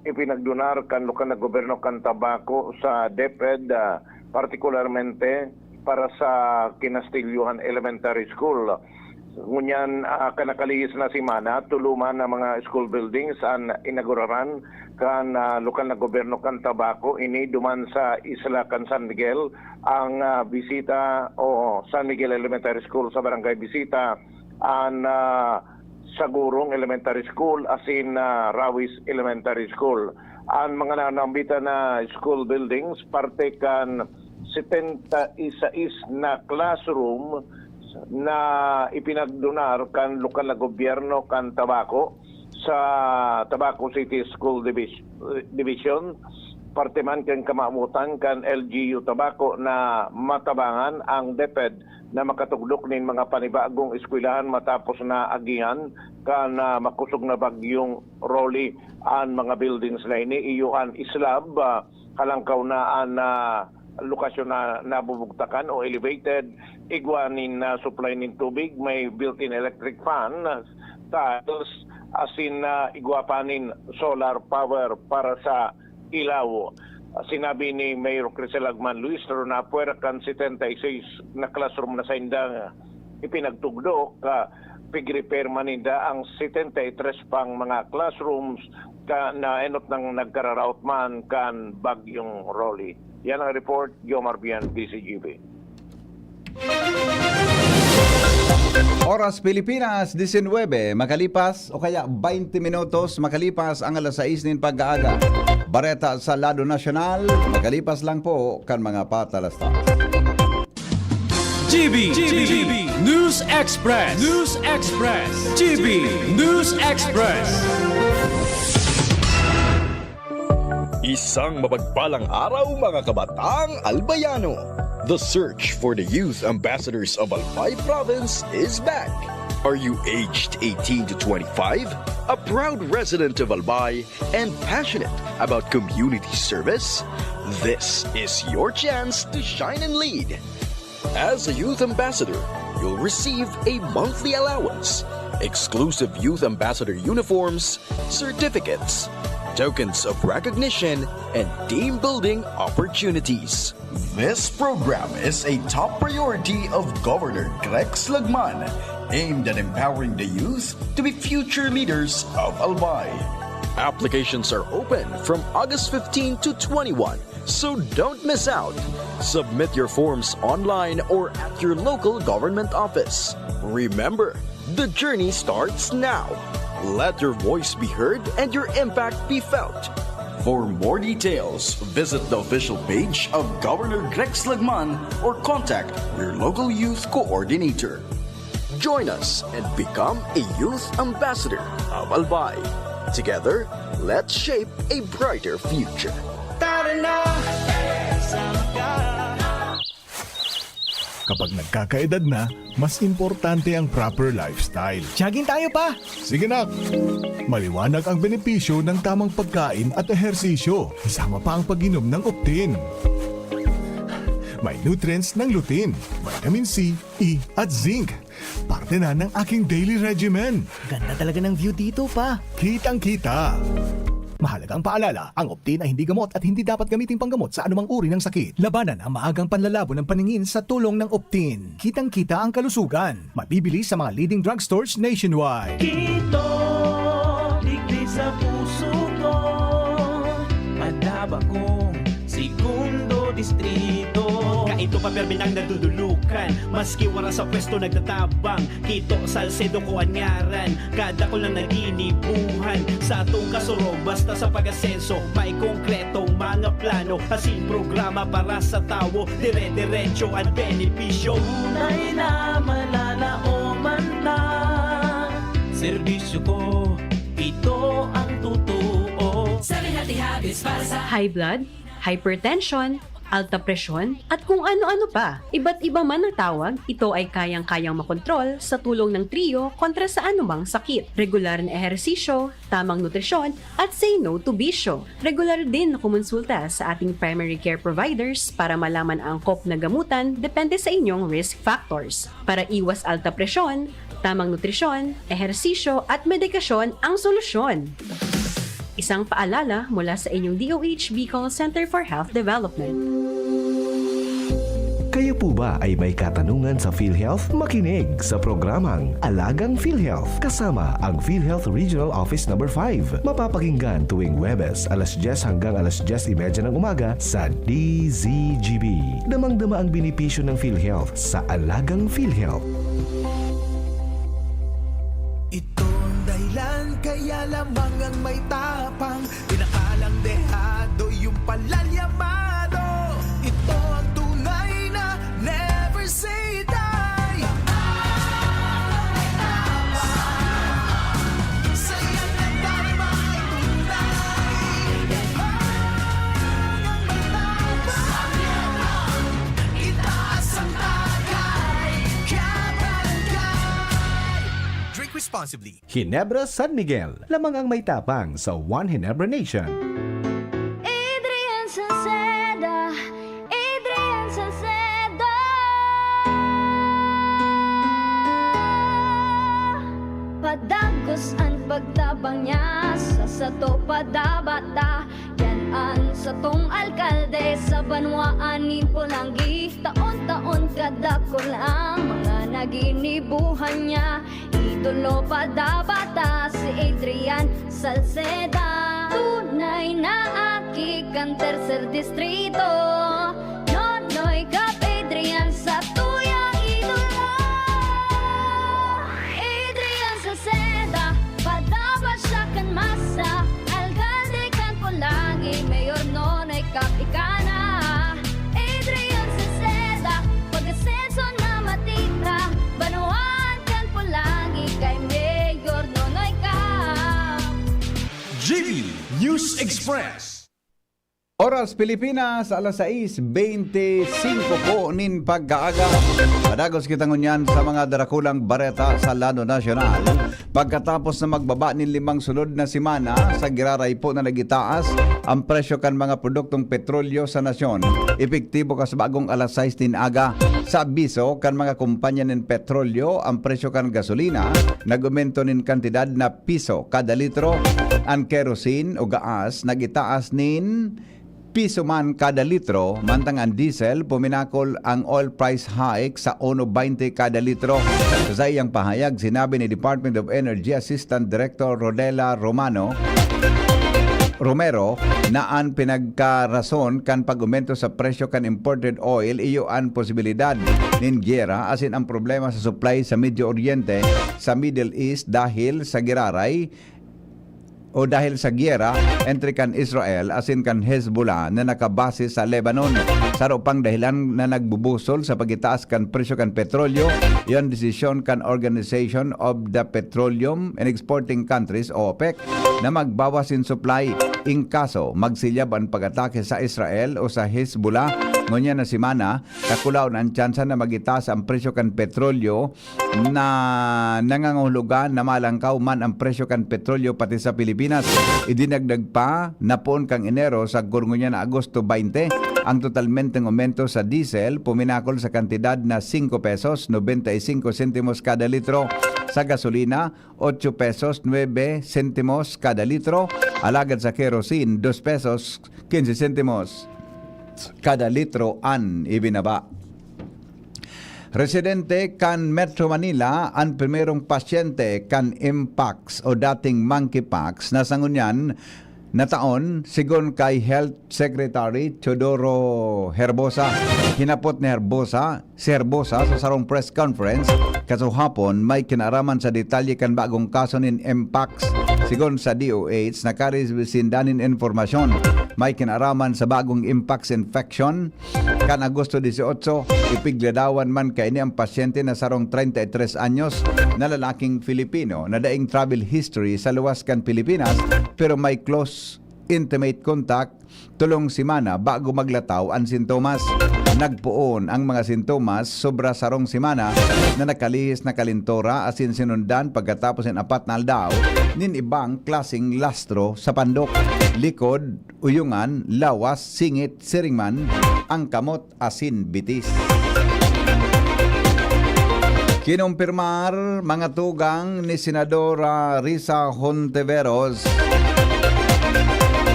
ipinagdunar kan lokal na gobyerno kan Tabaco sa DepEd, ah, partikularmente para sa Kinastilyohan Elementary School. Ngunyan, ah, kan nakalihis na semana, tulo man na mga school buildings an inauguraran kan, ah, lokal na gobyerno kan Tabaco. Ini duman sa isla kan San Miguel, ang, ah, Bisita o San Miguel Elementary School sa Barangay Bisita, an, ah, Sagurong Elementary School, asin, ah, Rawis Elementary School. An mga nanambitan na school buildings, parte kan setenta y seis na classroom na ipinagdunar kan lokal na gobyerno kan Tabaco sa Tabaco City School Divis-, Division, parte man kan kamawotan kan L G U Tabaco na matabangan ang DepEd na makatugdok nin mga panibagong eskwelahan matapos na agihan kan, ah, makosog na bagyong Rolly. An mga buildings na ini, iyo an slab, ah, halangkaw na an, ah, lokasyon na nabubugtakan o elevated, igwa nin, ah, supply nin tubig, may built-in electric fan, tiles, asin, ah, igwa pa nin solar power para sa ilaw. Sinabi ni Mayor Crisel Agman Luistro na pwera kan setenta y seis na classroom na sainda ipinagtugdok, ah, pig-repair man ninda ang setenta y tres pang mga classrooms ka, na enot nang nagkararaot man kan Bagyong Rolly. Yan ang report, Jomar Bian, D C G B. Oras Pilipinas, disinwebe makalipas o kaya baynte minutos makalipas ang alas sais nin pag-aaga. Bareta sa lado nasyonal, makalipas lang po kan mga patalastas. G B, G B, News Express, News Express, G B News Express. Isang mapagpalang araw, mga kabatang Albayano. The search for the youth ambassadors of Albay Province is back. Are you aged eighteen to twenty-five? A proud resident of Albay and passionate about community service? This is your chance to shine and lead. As a youth ambassador, you'll receive a monthly allowance, exclusive youth ambassador uniforms, certificates, tokens of recognition, and team building opportunities. This program is a top priority of Governor Grex Lagman, aimed at empowering the youth to be future leaders of Albay. Applications are open from August fifteen to twenty-one, so don't miss out. Submit your forms online or at your local government office. Remember, the journey starts now. Let your voice be heard and your impact be felt. For more details, visit the official page of Governor Grex Lagman or contact your local youth coordinator. Join us and become a youth ambassador of Albay. Together, let's shape a brighter future. Tara na! Kapag nagkakaedad na, mas importante ang proper lifestyle. Jogging tayo, pa! Sige, nak! Maliwanag ang benepisyo ng tamang pagkain at ehersisyo, kasama pa ang pag-inom ng Optin. May nutrients ng lutein, vitamin C, E, at zinc. Parte na ng aking daily regimen. Ganda talaga ng view dito, pa. Kitang-kita. Mahalagang paalala, ang Optin ay hindi gamot at hindi dapat gamiting panggamot sa anumang uri ng sakit. Labanan ang maagang panlalabo ng paningin sa tulong ng Optin. Kitang-kita ang kalusugan. Mabibili sa mga leading drugstores nationwide. Kito, digdi sa puso ko, madaba kong segundo distrito. Kaito pa, permi nang nadudulukan, maski wara sa pwesto nagtatabang. Kito Salcedo ko an ngaran, kadakul na naginibuhan. Sa atong kasurog, basta sa pag-asenso, may konkretong mga plano, asin programa para sa tawo, dire-diretso an benepisyo. Tunay na malalaoman ta, serbisyo ko, ito ang totoo. Seven Healthy Habits para sa high blood, hypertension, alta presyon, at kung ano-ano pa. Iba't iba man ang tawag, ito ay kayang-kayang makontrol sa tulong ng Trio kontra sa anumang sakit. Regular na ehersisyo, tamang nutrisyon, at say no to bisyo. Regular din na kumonsulta sa ating primary care providers para malaman ang angkop na gamutan depende sa inyong risk factors. Para iwas alta presyon, tamang nutrisyon, ehersisyo at medikasyon ang solusyon. Isang paalala mula sa inyong D O H Bicol Center for Health Development. Kayo po ba ay may katanungan sa PhilHealth? Makinig sa programang Alagang PhilHealth kasama ang PhilHealth Regional Office Number five. Mapapakinggan tuwing Huwebes alas dyes hanggang alas dyes y media ng umaga sa D Z G B. Damang-dama ang benepisyo ng PhilHealth sa Alagang PhilHealth. Ito ang dahilan kaya lamang ang may tapang, pinakalang dehado yung palalyamado. Ito ang tunay na never say die. Sa iyang nagdarma ang tunay. Ang may tapang, itaas ang tagay, kabarangay. Drink responsibly. Ginebra San Miguel, lamang ang may tapang sa One Ginebra Nation. Adrian Salceda, Adrian Salceda. Padagos an pagtabang niya sa sato padabata. Yan an satong alkalde sa banwaan nin Polangui. Taon-taon kadakul ang mga naginibuhan niya. Idolo padabata si Adrian Salceda. Tunay na aki kan tercer distrito. Nonoy Cap Adrian sa tuyang idolo. Adrian Salceda, padaba siya kan masa. Alkalde kan Polangui, Mayor Nonoy Cap ika na. Adrian Salceda, pag-asenso na matira. Banwaan kan Polangui kay Mayor Nonoy Cap. G B News Express. Oras Pilipinas, alas sais bente singko po nin pagkaaga. Padagos kita ngunyan sa mga darakulang bareta sa lado nasyonal. Pagkatapos na magbaba nin limang sunod na semana, sa giraray po na nagitaas ang presyo kan mga produktong petrolyo sa nasyon. Epektibo kas bagong alas sais nin aga, sa abiso kan mga kompanya nin petrolyo, ang presyo kan gasolina nag-omento nin kantidad na piso kada litro. An kerosene o gaas nag-itaas nin piso man kada litro, mantang an diesel puminakol ang oil price hike sa uno baynte kada litro. Sa saiyang pahayag, sinabi ni Department of Energy Assistant Director Rodela Romano, Romero, na an pinagkarason kan pag-omento sa presyo kan imported oil iyo an posibilidad nin gyera asin ang problema sa supply sa Medio Oriente, sa Middle East, dahil sa giraray o dahil sa gyera entre kan Israel asin kan Hezbollah na nakabase sa Lebanon. Saro pang dahilan na nagbubusol sa pagitaas kan presyo kan petrolyo, iyo an desisyon kan Organization of the Petroleum and Exporting Countries o OPEC na magbawas nin supply in kaso magsilyab an pag-atake sa Israel o sa Hezbollah ngunyan na semana. Kakulaon an tsansa na magitaas an presyo kan petrolyo na nangangahulugan na malangkaw man an presyo kan petrolyo pati sa Pilipinas. Idinagdag pa na poon kan Enero sagkod ngunyan na Agosto baynte, ang totalmenteng omento sa diesel puminakol sa kantidad na singko pesos nobenta y singko sentimos kada litro, sa gasolina, otso pesos nuebe sentimos kada litro, alagad sa kerosene, dos pesos kinse sentimos kada litro an ibinaba. Residente kan Metro Manila an primerong pasyente kan Mpox o dating monkeypox na sa ngunyan na taon, sigon kay Health Secretary Teodoro Herbosa. Hinapot ni Herbosa, si Herbosa sa sarong press conference kasuhapon may kinaaraman sa detalye kan bagong kaso nin Mpox. Sigon sa D O H, nakaresibir sinda nin impormasyon may kinaaraman sa bagong Mpox infection kan Agosto dieciocho, ipigladawan man kaini ang pasyente na sarong treinta y tres anyos na lalaking Filipino na daing travel history sa luwas kan Pilipinas pero may close intimate contact, tolong semana bago maglataw an sintomas. Nagpoon ang mga sintomas sobra sarong semana na nakalihis na kalintora asin sinundan pagkatapos nin apat na aldaw nin ibang klaseng lastro sa pandok, likod, uyungan, lawas, singit, siring man, ang kamot asin bitis. Kinumpirmar, mga tugang, ni Senadora Risa Hontiveros.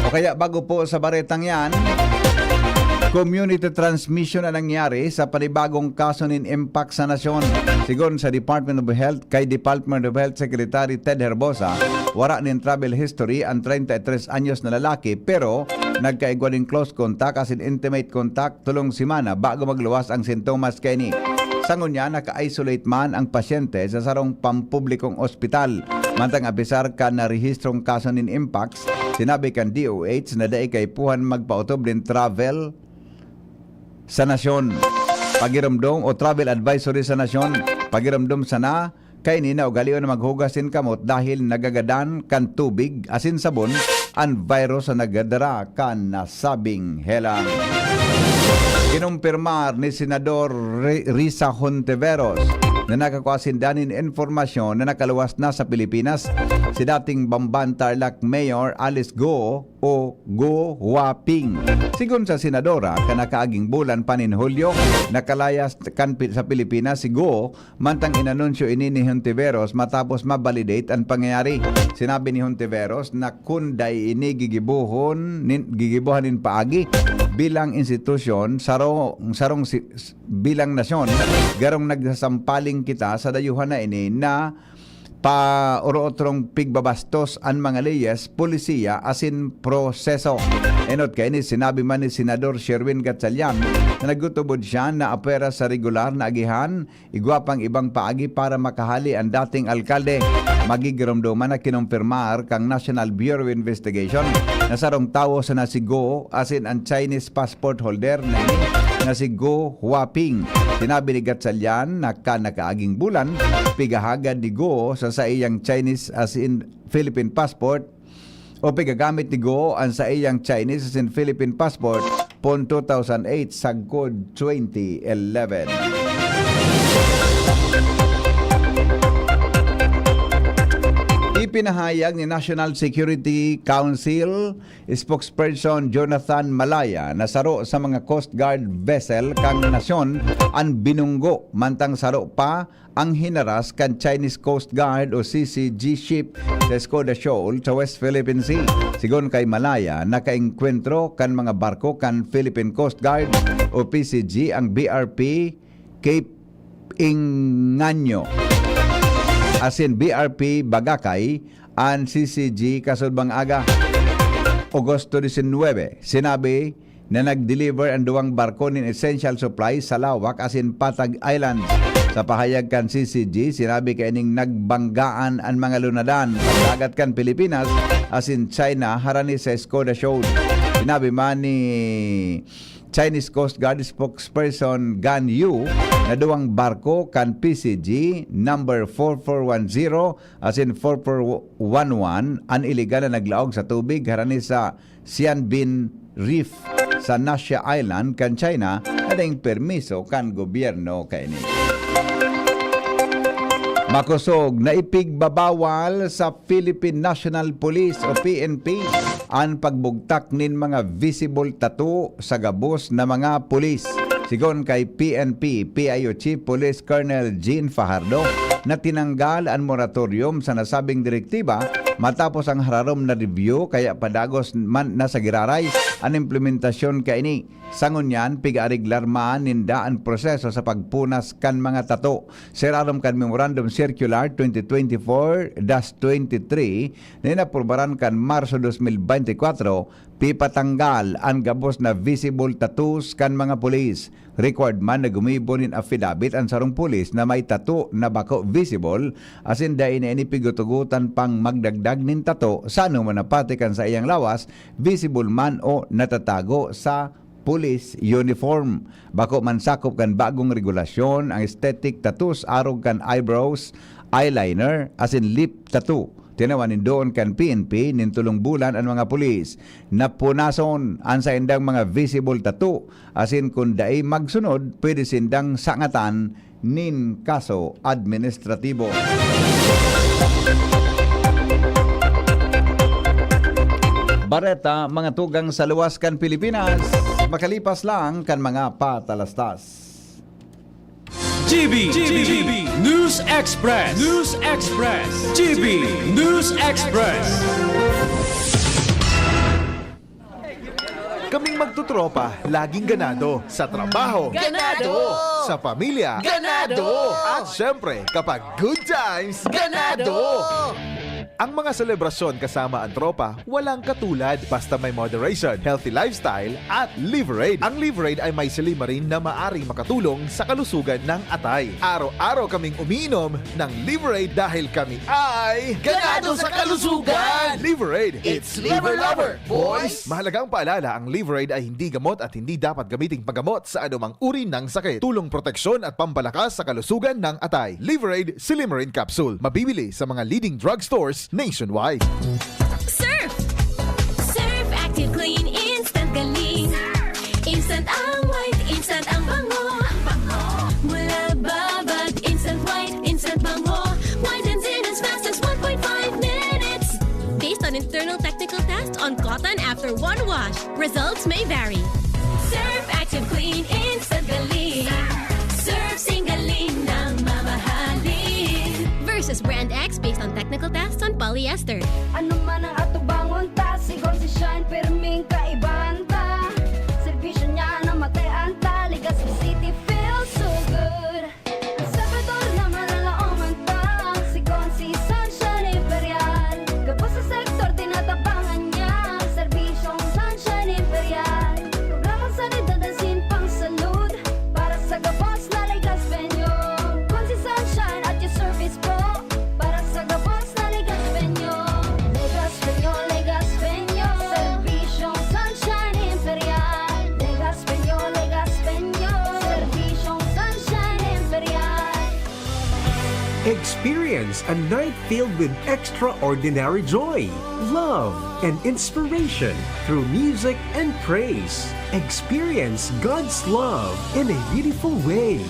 O kaya bago po sa baretang yan, community transmission na nangyari sa panibagong kaso nin Mpox sa nasyon. Sigon sa Department of Health, kay Department of Health Secretary Ted Herbosa, wara nin travel history ang treinta y tres anyos na lalaki, pero nagkaigwa nin close contact asin intimate contact tolong semana bago magluwas ang sintomas kaini. Sa ngunyan, naka-isolate man ang pasyente sa sarong pampublikong ospital. Mantang apisar kan narehistrong kaso nin Mpox, sinabi kan D O H na dai kaipuhan magpaotob nin travel sa nasyon. Pagiromdom o travel advisory sa nasyon, pagiromdom sana kaini na ugalion na maghugas nin kamot dahil nagagadan kan tubig asin sabon an virus na nagdara kan nasabing helang. Kinumpirmar ni Senador Ri-, Risa Hontiveros na nakakua sinda nin impormasyon na nakaluwas na sa Pilipinas si dating Bamban Tarlac Mayor Alice Go o Go Huaping. Sigon sa senadora, kan nakaaging bulan pa nin Hulyo, nakalayas kan Pi-, sa Pilipinas si Go, mantang inanunsyo ini ni Hontiveros matapos ma-validate an pangyayari. Sinabi ni Hontiveros na kun dai ini gigibohon nin, gigibohan nin paagi bilang institusyon, sarong, sarong si, bilang nasyon, garong nagsasampaling kita sa dayuhan na ini na pa oro-otrong pigbabastos an mga leyes, polisiya, asin proseso. Enot kaini, sinabi man ni Senador Sherwin Gatchalian na nagtutubod siya na apwera sa regular na agihan, igwa pang ibang paagi para makahale an dating alkalde. Magigiromdoman na kinumpirmar kan National Bureau of Investigation na sarong tawo sana si Go, asin an Chinese passport holder na ini na si Go Huaping. Sinabi ni Gatchalian na kan nakaaging bulan, pigahagad ni Go sa saiyang Chinese asin Philippine passport o pigagamit ni Go an saiyang Chinese asin Philippine passport pon two thousand eight sagkod twenty eleven. Ipinahayag ni National Security Council spokesperson Jonathan Malaya na saro sa mga Coast Guard vessel kan nasyon an binunggo, mantang saro pa ang hinaras kan Chinese Coast Guard o C C G ship sa Skoda Shoal sa West Philippine Sea. Sigon kay Malaya, nakaengkwentro kan mga barko kan Philippine Coast Guard o P C G ang B R P Cape Inganyo asin B R P Bagakay an C C G kasudbang aga, Agosto disinwebe. Sinabi na nag-deliver an duwang barko nin essential supplies sa Lawak asin Patag Island. Sa pahayag kan C C G, sinabi kaining nagbanggaan an mga lunadan sa dagat kan Pilipinas asin China harani sa Skoda Shoal. Sinabi man ni Chinese Coast Guard spokesperson Gan Yu na duwang barko kan P C G number four four one zero asin four four one one an iligal na naglaog sa tubig harani sa Sianbin Reef sa Nasia Island kan China na daing permiso kan gobyerno kaini. Makosog na ipigbabawal sa Philippine National Police o P N P an pagbugtak nin mga visible tattoo sa gabos na mga pulis. Sigon kay P N P P I O Chief Police Colonel Jean Fajardo na tinanggal an moratorium sa nasabing direktiba matapos ang hararom na review, kaya padagos man na sa giraray an implementasyon kaini. Sa ngunyan, pig-aariglar man ninda an proseso sa pagpunas kan mga tattoo. Sa irarom kan Memorandum Circular twenty twenty-four dash twenty-three na inaprubaran kan Marso dos mil bente kwatro, pipatanggal an gabos na visible tattoos kan mga pulis. Required man na gumibo nin affidavit an sarong pulis na may tattoo na bako visible, asin dai na ini pigutugutan pang magdagdag nin tattoo sa anoman na pati kan saiyang lawas, visible man o natatago sa police uniform. Bako man sakop kan bagong regulasyon ang aesthetic tattoos arog kan eyebrows, eyeliner, asin lip tattoo. Tinawan nin doon kan P N P nin tolong bulan an mga pulis. Napunason an saindang mga visible tattoo, asin kun dai magsunod, pwede sindang sangatan nin kaso administratibo. Bareta, mga tugang sa luwas kan Pilipinas, makalipas lang kan mga patalastas. G B, G B, News Express, News Express, G B News Express. Kaming magtutropa, laging ganado. Sa trabaho, Ganado! Sa pamilya, Ganado! At syempre, kapag good times, Ganado! Ang mga selebrasyon kasama ang tropa, walang katulad. Basta may moderation, healthy lifestyle, at Liverade. Ang Liverade ay may silymarin na maaring makatulong sa kalusugan ng atay. Araw-araw kaming umiinom ng Liverade dahil kami ay Ganado sa kalusugan! Liverade! It's Liver Lover, boys! Mahalagang paalala, ang Liverade ay hindi gamot at hindi dapat gamiting panggamot sa anumang uri ng sakit. Tulong, proteksyon at pampalakas sa kalusugan ng atay. Liverade Silymarin Capsule. Mabibili sa mga leading drugstores nationwide. Surf! Surf Active Clean Instant Galing. Instant ang white, instant ang bango. Mula babad, instant white, instant bango. Whitens in as fast as one point five minutes. Based on internal technical test on cotton after one wash. Results may vary. Surf Active Clean Instant Galing. Surf Singgaling ng mamahalin. Versus Brand X based on technical tests on polyester. Ano man ang atubangon ta, sigon si Shine, pirming kaibahan ta. Serbisyo niya na matay-an ta, Legazpi City feels so good. Ang Salvador na malalaoman ta, sigon si Sunshine Imperial. Gabos sa sektor, tinatabangan niya, serbisyong Sunshine Imperial. Programang sanidad asin pangsalud, para sa gabos na Legazpeño. Kun si Sunshine at your service po, para sa gabos na Legazpeño. Legazpeño, Legazpeño, serbisyong Sunshine Imperial. Legazpeño, Legazpeño, serbisyong Sunshine Imperial. Experience a night filled with extraordinary joy, love, and inspiration through music and praise. Experience God's love in a beautiful way.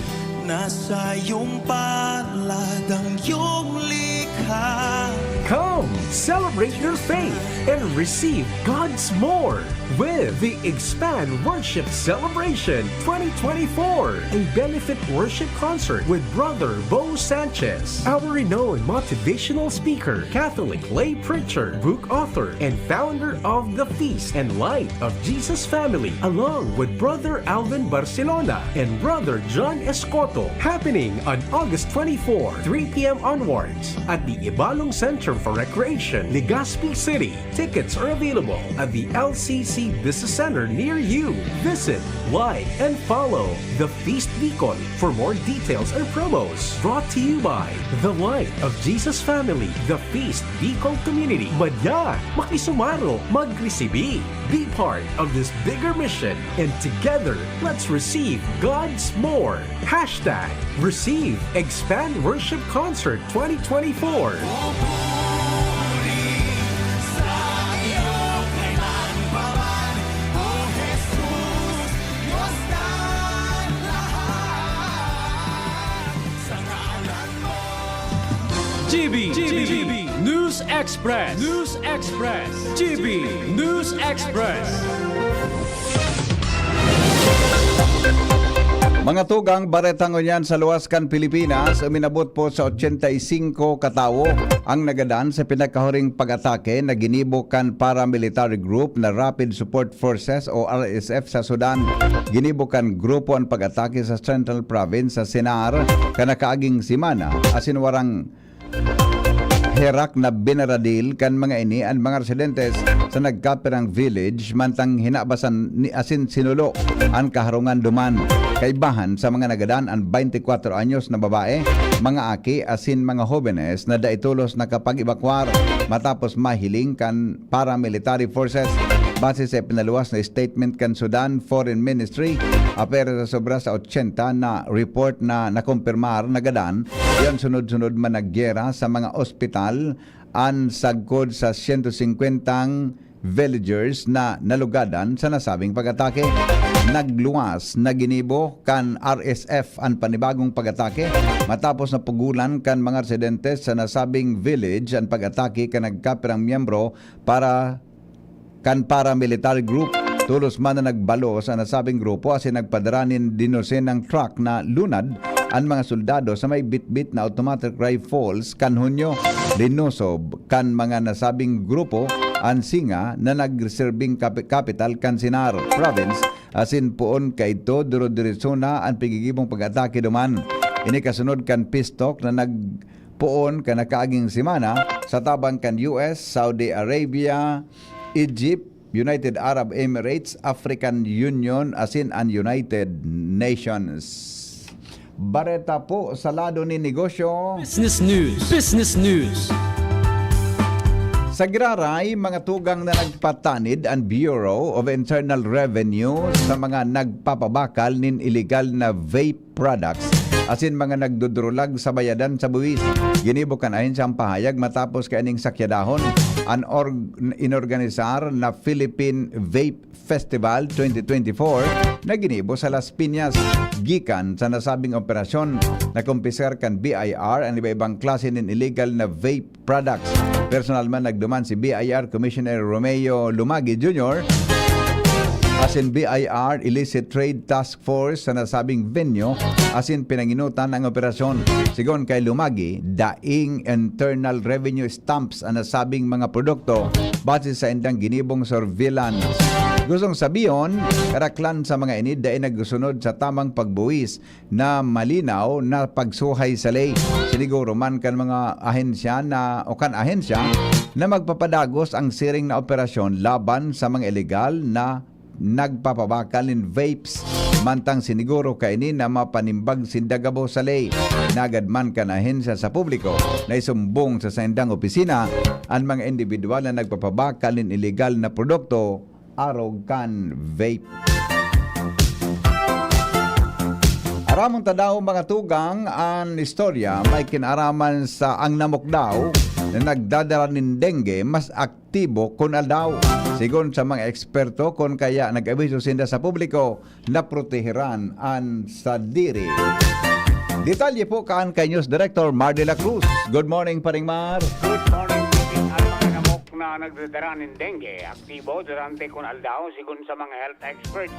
Nasa iyong palad ang iyong likha. Come, celebrate your faith and receive God's more with the Expand Worship Celebration twenty twenty-four, a benefit worship concert with Brother Bo Sanchez, our renowned motivational speaker, Catholic lay preacher, book author, and founder of the Feast and Light of Jesus Family, along with Brother Alvin Barcelona and Brother John Escoto, happening on August twenty-four, three p m onwards, at the Ibalong Center for Recreation, Legazpi City. Tickets are available at the L C C Business Center near you. Visit, like, and follow The Feast Bicol for more details and promos. Brought to you by The Light of Jesus Family, The Feast Bicol Community. Madya, makisumaro, magresibi. Be part of this bigger mission, and together, let's receive God's more. Hashtag Receive Expand Worship Concert twenty twenty-four. Pupuri sa iyo kailan pa man, O Jesus, Diyos ng lahat. Sa ngalan mo. G B, G B, News Express, News Express, G B, News Express. Mga tugang, bareta ngunyan sa luwas kan Pilipinas, uminabot po sa ochenta y cinco katawo ang nagadan sa pinakahuring pag-atake na ginibo kan paramilitary group na Rapid Support Forces o R S F sa Sudan. Ginibo kan grupo an pag-atake sa Central Province sa Sennar kan nakaaging semana, asin warang herak na binaradil kan mga ini an mga residentes sa nagkapirang village, mantang hinabasan ni asin sinulo an kaharungan duman. Kaibahan sa mga nagadan an twenty-four anyos na babae, mga aki asin mga hobenes na dai tolos nakapag-ebakwar matapos mahiling kan paramilitary forces. Base sa ipinaluwas na statement kan Sudan Foreign Ministry, apwera sa sobra sa ochenta na report na nakumpirmar nagadan, iyan sunod-sunod man na giyera sa mga ospital an sagkod sa siyento singkwentang villagers na nalugadan sa nasabing pag-atake. Nagluwas na ginibo kan R S F an panibagong pag-atake matapos napugolan kan mga residente sa nasabing village an pag-atake kan nagkapirang miyembro para kan paramilitar group. Tolos man na nagbalos an nasabing grupo asin nagpadara nin dinosenang truck na lunad an mga soldado sa may bitbit na automatic rifles kan Hunyo. Linosob kan mga nasabing grupo an Singa na nagserbing kapi-, kapital kan Sinar Province, asin poon kaidto, duro-diretso na an pigigibong pag-atake duman. Ini kasunod kan peace talk na nagpoon kan nakaaging semana sa tabang kan U S, Saudi Arabia, Egypt, United Arab Emirates, African Union, asin an United Nations. Bareta po sa lado ni negosyo. Business News. Business News. Sa giraray, mga tugang, na nagpatanid an Bureau of Internal Revenue sa mga nagpapabakal nin iligal na vape products asin mga nagdudurulag sa bayadan sa buwis. Ginibo kan ahensya an pahayag matapos kaining sakyadahon an org-, inorganisar na Philippine Vape Festival twenty twenty-four na ginibo sa Las Piñas. Gikan sa nasabing operasyon, nakumpiskar kan B I R an iba-ibang klase nin illegal na vape products. Personal man nagduman si B I R Commissioner Romeo Lumagi Junior asin B I R Illicit Trade Task Force sa nasabing venue asin pinanginutan ang operasyon. Sigon kay Lumagi, daing Internal Revenue stamps an nasabing mga produkto base sa indang ginibong surveillance. Gustong sabihon, karaklan sa mga ini dai nagsunod sa tamang pagbuwis na malinaw na pagsuhay sa ley. Siniguro man kan mga ahensya na, o kan ahensya, na magpapadagos ang siring na operasyon laban sa mga ilegal na nagpapabakal nin vapes. Mantang siniguro kaini na mapanimbag sinda gabos sa ley. Nagad man kan ahensya sa publiko na isumbong sa saindang opisina an mga indibidwal na nagpapabakal nin ilegal na produkto arog kan vape. Aramon ta daw, mga tugang, an istorya may kinaraman sa ang namok daw na nagdadara nin dengue mas aktibo kun aldaw. Sigon sa mga eksperto, kun kaya nag-abiso sinda sa publiko na proteheran an sadiri. Detalye po kan kay News Director Mar de la Cruz. Good morning, Paring Mar. Good morning, Vicky. Ang mga namok na nagdadara nin dengue, aktibo durante kun aldaw, sigon sa mga health experts.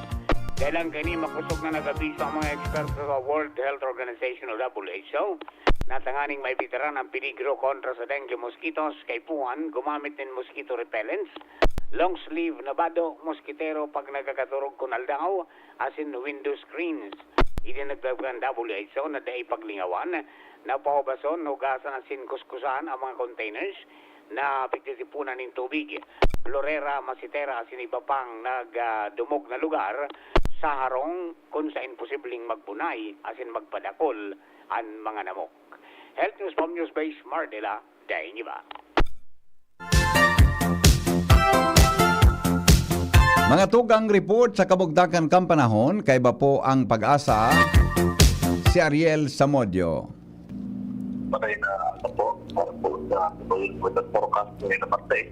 Dahil lang kaini, makosog na nag-abiso ang mga eksperto sa World Health Organization o W H O na tanganing maibitaran ang peligro kontra sa dengue mosquitoes, kaipuhan gumamit nin mosquito repellents, long sleeve na bado, moskitero pag nagkakaturog kun aldaw, asin window screens. Idinagdag kan W H O na dai paglingawan na pahubason, hugasan asin kuskusan ang mga containers na pigtitipunan nin tubig, lorera, masitera asin iba pang nagdumog na lugar sa harong kun saen posibleng magbunay asin magpadakol an mga namok. Health News from News Base Mardela, daing iba. Mga tugang, report sa kabugtakan kan panahon, kaiba po ang pag-asa, si Ariel Samodio. Patay na ako po, para po sa weather forecast ngayon na Martes.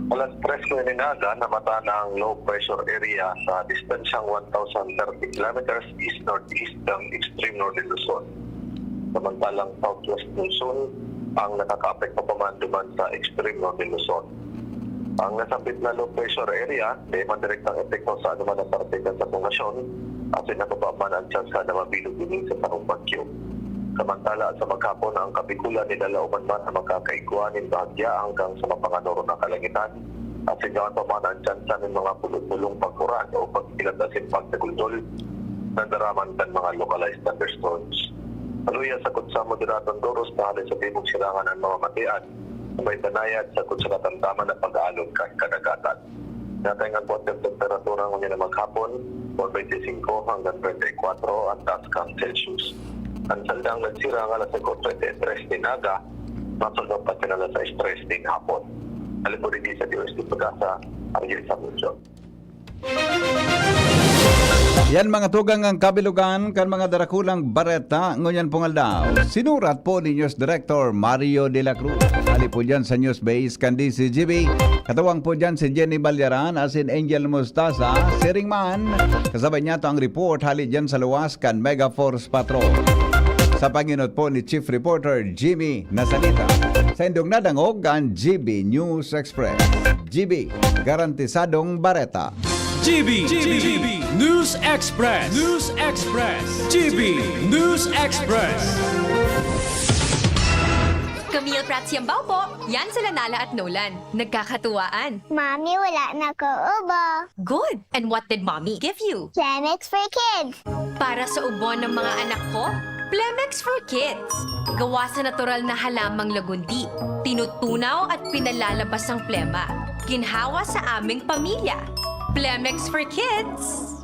Alas tres ko ininaga, namata na ang low pressure area sa distansyang one thousand thirty kilometers east-northeast ng extreme northern Luzon. Samantalang southwest monsoon ang nakakaapekto pa man duman sa extreme northern Luzon. Ang nasambit na low pressure area, may man direktang epekto sa anuman na parte kan satong nasyon, asin nababa man ang tsansa na mabilog ini sa sarong bagyo. Samantala, sa maghapon, ang Kabikulan nilalaoman man na makakaigwa nin bahagya hanggang sa mapanganoro na kalangitan, asin yaon pa man ang tsansa nin mga pulo-pulong pag-uran o pagkilat asin pagdaguldol na daraman kan mga localized thunderstorms. Haluya sa kutsa moderadong doros na hale sa timog silangan ang mamamatean, na may banayad sa kutsa katamtaman na pag-aalog kan kadagatan. Nataingan po ang temperatura ngunyan na maghapon, forty-five hanggang treinta y cuatro ang taas kan Celsius. Ang saldang nagsirang alas singko treinta y tres nin aga, masunod pa kan alas sais tres nin hapon. Alipod digdi sa D O S T Pagasa, ang Jens Amucho. Yan mga tugang ang kabilugan kan mga darakulang bareta ngunyan pong aldaw. Sinurat po ni News Director Mario de la Cruz. Hali po dyan sa News Base kan D C G B. Katuwang po dyan si Jenny Balyaran asin Angel Mostaza, siring man. Kasabay niya to ang report hali dyan sa luwas kan Mega Force Patrol. Sa panginot po ni Chief Reporter Jimmy Nasalita. Sa indong nadangog kan G B News Express. G B, garantisadong bareta. G B, G B, News Express, News Express, G B, News Express. Camille Prats Yambao po. Yan sila Nala at Nolan. Nagkakatuwaan. Mami, wala na ko ubo. Good. And what did Mommy give you? Plemex for Kids. Para sa ubo ng mga anak ko, Plemex for Kids. Gawa sa natural na halamang lagundi. Tinutunaw at pinalalabas ang plema. Ginhawa sa aming pamilya. Plemex for Kids.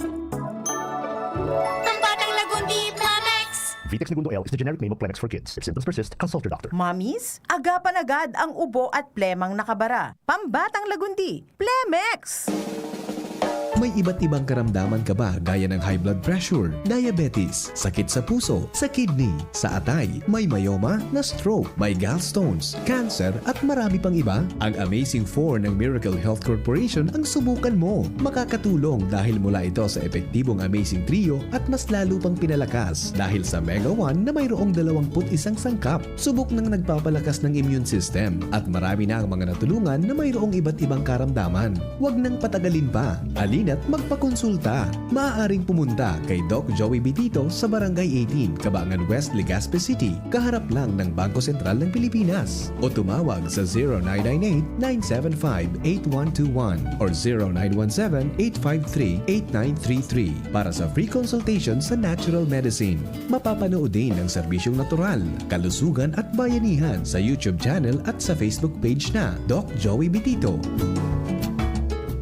Ang batang lagundi, Plemex! Vitex Negundo L is the generic name of Plemex for Kids. If symptoms persist, consult your doctor. Mommies, agapan agad ang ubo at plemang nakabara. Pambatang lagundi, Plemex! May iba't ibang karamdaman ka ba, gaya ng high blood pressure, diabetes, sakit sa puso, sa kidney, sa atay, may myoma, na-stroke, may gallstones, cancer, at marami pang iba? Ang Amazing Four ng Miracle Health Corporation ang subukan mo. Makakatulong dahil mula ito sa epektibong Amazing Trio at mas lalo pang pinalakas dahil sa Mega One na mayroong dalawampu't isang sangkap. Subok nang nagpapalakas ng immune system at marami na ang mga natulungan na mayroong iba't ibang karamdaman. Huwag nang patagalin pa. Halina't magpakonsulta. Maaaring pumunta kay Doc Joey Bitito sa Barangay eighteen, Cabangan West, Legazpi City, kaharap lang ng Bangko Sentral ng Pilipinas. O tumawag sa zero nine nine eight, nine seven five, eight one two one or zero nine one seven, eight five three, eight nine three three para sa free consultation sa natural medicine. Mapapanood din ang serbisyong natural, kalusugan at bayanihan sa YouTube channel at sa Facebook page na Doc Joey Bitito.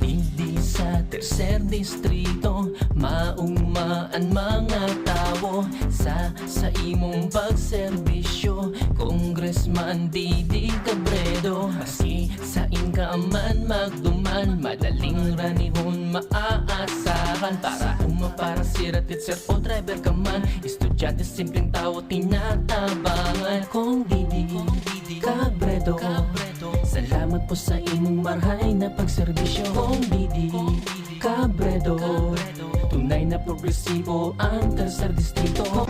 Digdi sa tercer distrito, maugma an mga tawo sa, sa imong pagserbisyo. Congressman Didi Cabredo, maski sain ka man magduman, madaling ranihon maaasahan. Para uma, para sira, teacher o driver ka man, estudyante, simpleng tawo, tinatabangan. Kong Didi Cabredo, salamat po sa imong marhay na pagserbisyo. Kong Didi Cabredo, tunay na progresibo ang Tercer Distrito.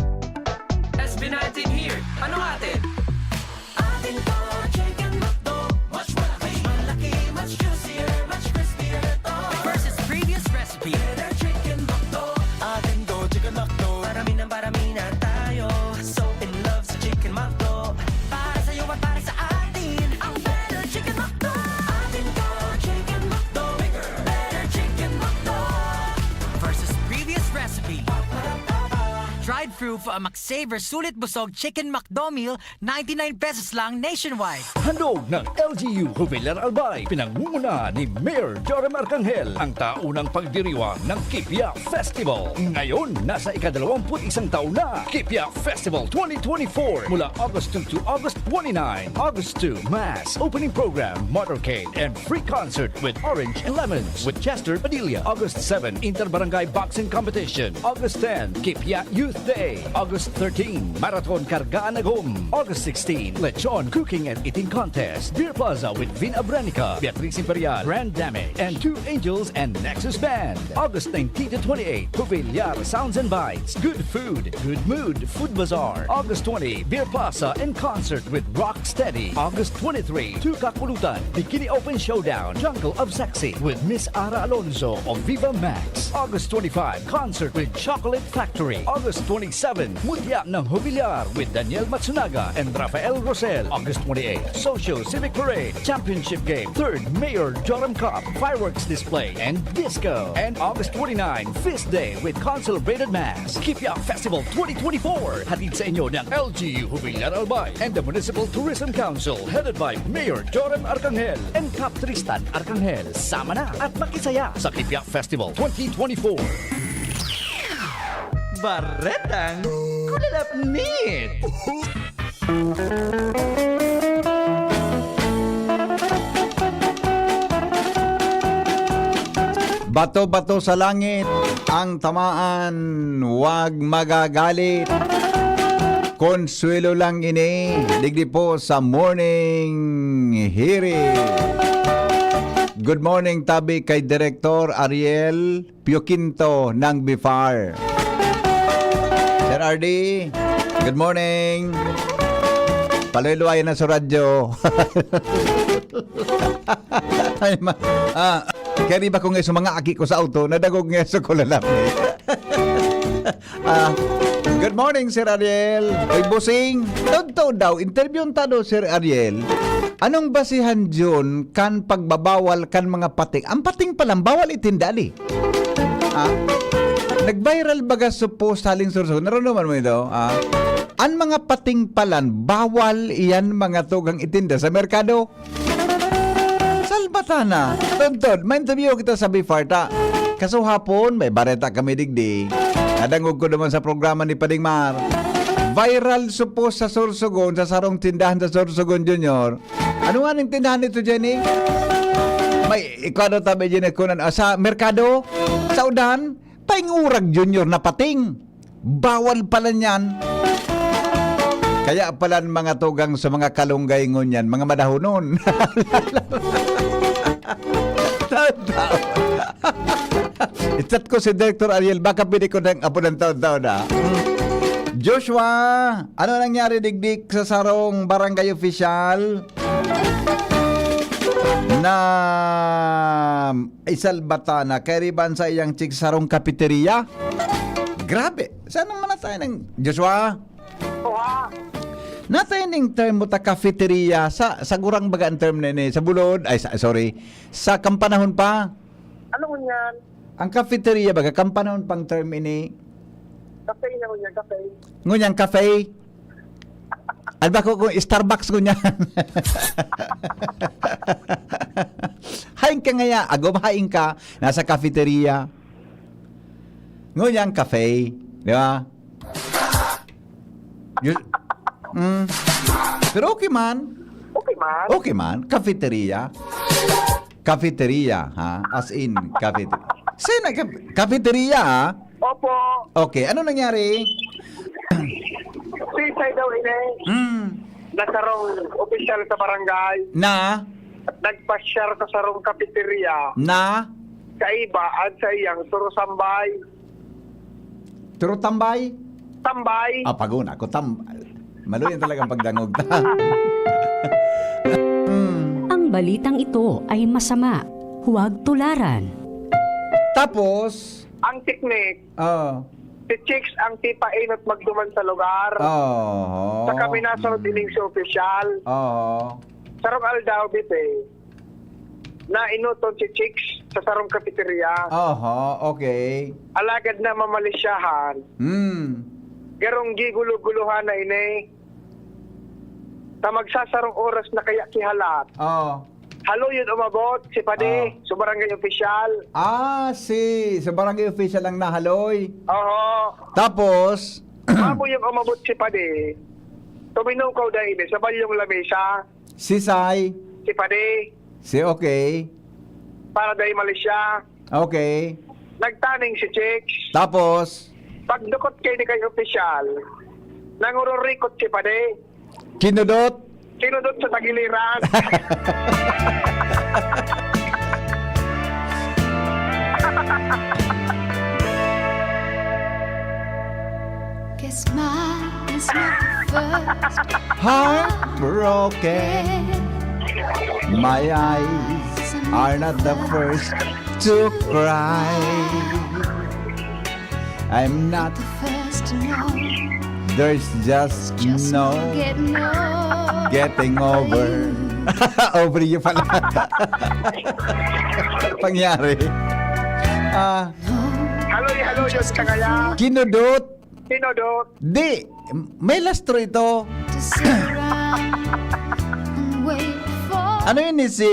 S B nineteen here, ano atin? Atin to, Chicken McDo. Mas malaki, malaki, mas juicier, mas crispier to. Versus previous recipe. Better Chicken McDo. Atin to, Chicken McDo. Parami ng parami na tayo. So in love sa Chicken McDo. Para sa'yo at para sa atin. Ang Better Chicken McDo. Atin to, Chicken McDo. Bigger, better Chicken McDo. Versus previous recipe. Dried fruit for a McSaver Sulit Busog Chicken McDo Meal, ninety-nine pesos lang nationwide. Handog ng L G U Jubilar Albay, pinangunguna ni Mayor Joram Arcangel, ang taunang pagdiriwang ng Kipia Festival. Ngayon, nasa ikadalawamput isang taon na, Kipia Festival twenty twenty-four, mula August two to August twenty-nine. August two, Mass, Opening Program, Motorcade, and free concert with Orange and Lemons with Chester Padilla. August seven, Inter-Barangay Boxing Competition. August ten, Kipia Youth Day. August thirteen, Marathon Kargaan Agom. August sixteen, Lechon Cooking and Eating Contest. Beer Plaza with Vin Abranica, Beatriz Imperial, Grand Dame, and Two Angels and Nexus Band. August nineteen to twenty-eight, Jubilar Sounds and Bites. Good food, good mood, Food Bazaar. August twenty, Beer Plaza in concert with Rock Steady. August twenty-three, Two Kakulutan, Bikini Open Showdown, Jungle of Sexy with Miss Ara Alonso of Viva Max. August twenty-five, concert with Chocolate Factory. August twenty-seven, Mutya ng Jubilar with Daniel Matsunaga and Rafael Rosel. August twenty-eight, Social Civic Parade, Championship Game, third Mayor Joram Cup, fireworks display, and disco. And August twenty-nine, Feast Day with Consolidated Mass. Kipia Festival twenty twenty-four, hatid sa inyo ng L G U Jubilar Albay and the Municipal Tourism Council, headed by Mayor Joram Arcangel and Cap Tristan Arcangel. Sama na at makisaya sa Kipia Festival twenty twenty-four. Baretang Kulalapnit! Bato-bato sa langit ang tamaan, wag magagalit. Konsuelo lang ini, digdi po sa Morning Hirit. Good morning, tabi kay Direktor Ariel Pioquinto ng bifar. Sir R D, good morning. Paluway-luway na sa radyo. Ay, ma-, ah, kaya di ba kung iso mga aki ko sa auto, nadagog nga sa kulalap. Ah, good morning, Sir Ariel. Oy, Busing, totoo daw, interviewon ta daw, Sir Ariel. Anong basihan, Jun, kan pagbabawal kan mga pating? Ang pating pa lang, bawal itinda, di? Ah, nag-viral baga sa post haling Sorsogon. Naramdaman mo ito? Ah, ang mga pating palan, bawal iyan mga tugang itinda sa merkado. Salbatana. Tuntod, may interview kita sa bifar ta. Kaso hapon, may bareta kami digdi. Nadangog ko naman sa programa ni Pading Mar. Viral supos sa Sorsogon, sa sarong tindahan sa Sorsogon Junior. Ano nga ning tindahan nito, Jenny? May ikwado tabi, Jenny, kunan, ah, sa merkado, sa udan, paingurag Junior na pating. Bawal pala niyan. Kaya pala ang mga tugang sa mga kalunggay ngunyan, mga madahonon. I-chat ko si Director Ariel, baka pwede ko nang apo ng taon-taon, ah. Joshua, ano nangyari digdik sa sarong barangay official? Na isalbata na kay riban sa iyang chicks sarong kapeteriya. Grabe. Saan naman na tayo ng Joshua? Oha. Natay ning term mo ta cafeteria sa, sa gurang baga ang term na ini, sa bulod, ay, sa, sorry, sa kampanahon pa. Ano ngunyan? Ang cafeteria baga, kampanahon pang term ini. Cafe na ngunyan, cafe. Ngunyan, cafe. Ano ba ko kung Starbucks ngunyan? Hain ka ngaya, agom hain ka, nasa cafeteria. Ngunyan, cafe. Di ba? Yun, mm. Pero okay man. Okay man. Okay man. Cafeteria. Cafeteria, ha? As in, cafeteria. Sino, caf-, cafeteria, ha? Opo. Okay, ano nangyari? Sisay daw ini. Mm. Na sarong opisyal sa barangay. Na? Nagpasyar sa sarong kapeterya. Na? Kaiba, at sa iyang surusambay. Turo tambay? Tambay. Ah, paguna ko, tam-, maluyan talagang pagdangog ta. Hmm. Ang balitang ito ay masama. Huwag tularan. Tapos? Ang teknik, oh, si Chicks ang tipainot magduman sa lugar. Oh. Sa kami nasunod ining si opisyal. Oh. Sarong aldaw, Bipe, na inuton si Chicks sa sarong kapeterya. Oho, okay. Alagad na mamalisyahan. Hmm. Garong gigulo-guluhan na ini. Ta magsasarong oras na kaya kihalat. Oh. Haloy yun umabot si Padi, oh, sa barangay opisyal. Ah, si, sa barangay opisyal ang nahaloy. Oho. Tapos? Bago yung umabot si Padi, tuminukaw dahil sa balyong lamesa. Si Sai. Si Padi. Si, okay. Para dai mali siya. Okay. Nagtaning si Chicks. Tapos? Pagdukot kay ni kay opisyal, nangururikot si Padi. Kinudot? Kinudot sa tagiliran. Guess mine is not the first heartbroken. My eyes are not the first to cry. I'm not the first to know. There's just no getting over. Over you pala. Pangyari. Ah, haloy, haloy, Diyos ka kaya. Kinudot. Kinudot. Di, may lastro ito. Ano yun ni si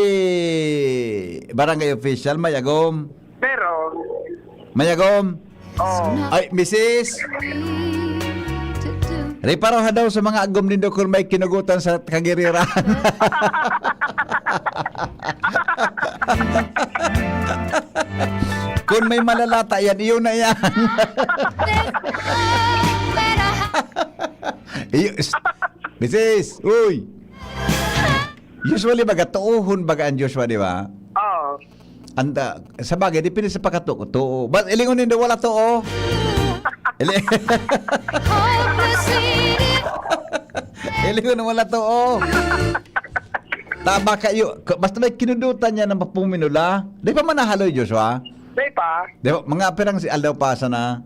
barangay official? Mayagom? Pero, mayagom? Oh. Ay, misis! Reparo ha daw sa mga agom nindo kung may kinugutan sa kagiriran. Kung may malalata yan, iyo na yan. Iyo, s- Misis, uy. Usually, baga, tuohon baga ang Joshua, di ba? Oo. Anda, sa bagay, depende sa pagkatuo. Tuo. But, ilingon nindo, wala tuo. Ili- ilingon, wala tuo. Tama kayo. K- Basta may kinudutan niya ng papuminula. Di pa man nahaloy, Joshua? Di pa. Di ba, mga pirang si aldaw pa sana.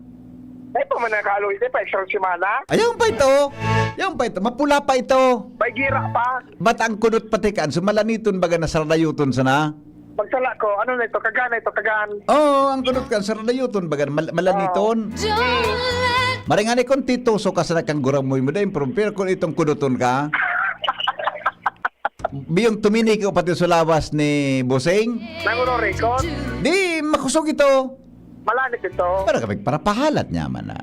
Di pa man nakaloy. Di pa isang semana. Ayun pa ito. Ayun pa ito. Mapula pa ito. May gira pa. Ba't ang kudot pati kan? So, malaniton baga na saradayoton sana? Magsala ko. Ano na ito? Kagan na ito. Kagan. Oo, ang kudot kan saradayoton baga mal- malaniton. Maringani kung tituso ka sana kang guramoy mo dahil pero kung itong kuduton ka, biyong tumini ko pati sa lawas ni Boseng, Nanguro record. Di, makusog ito. Malanit ito. Pero kapag parapahalat niya man na.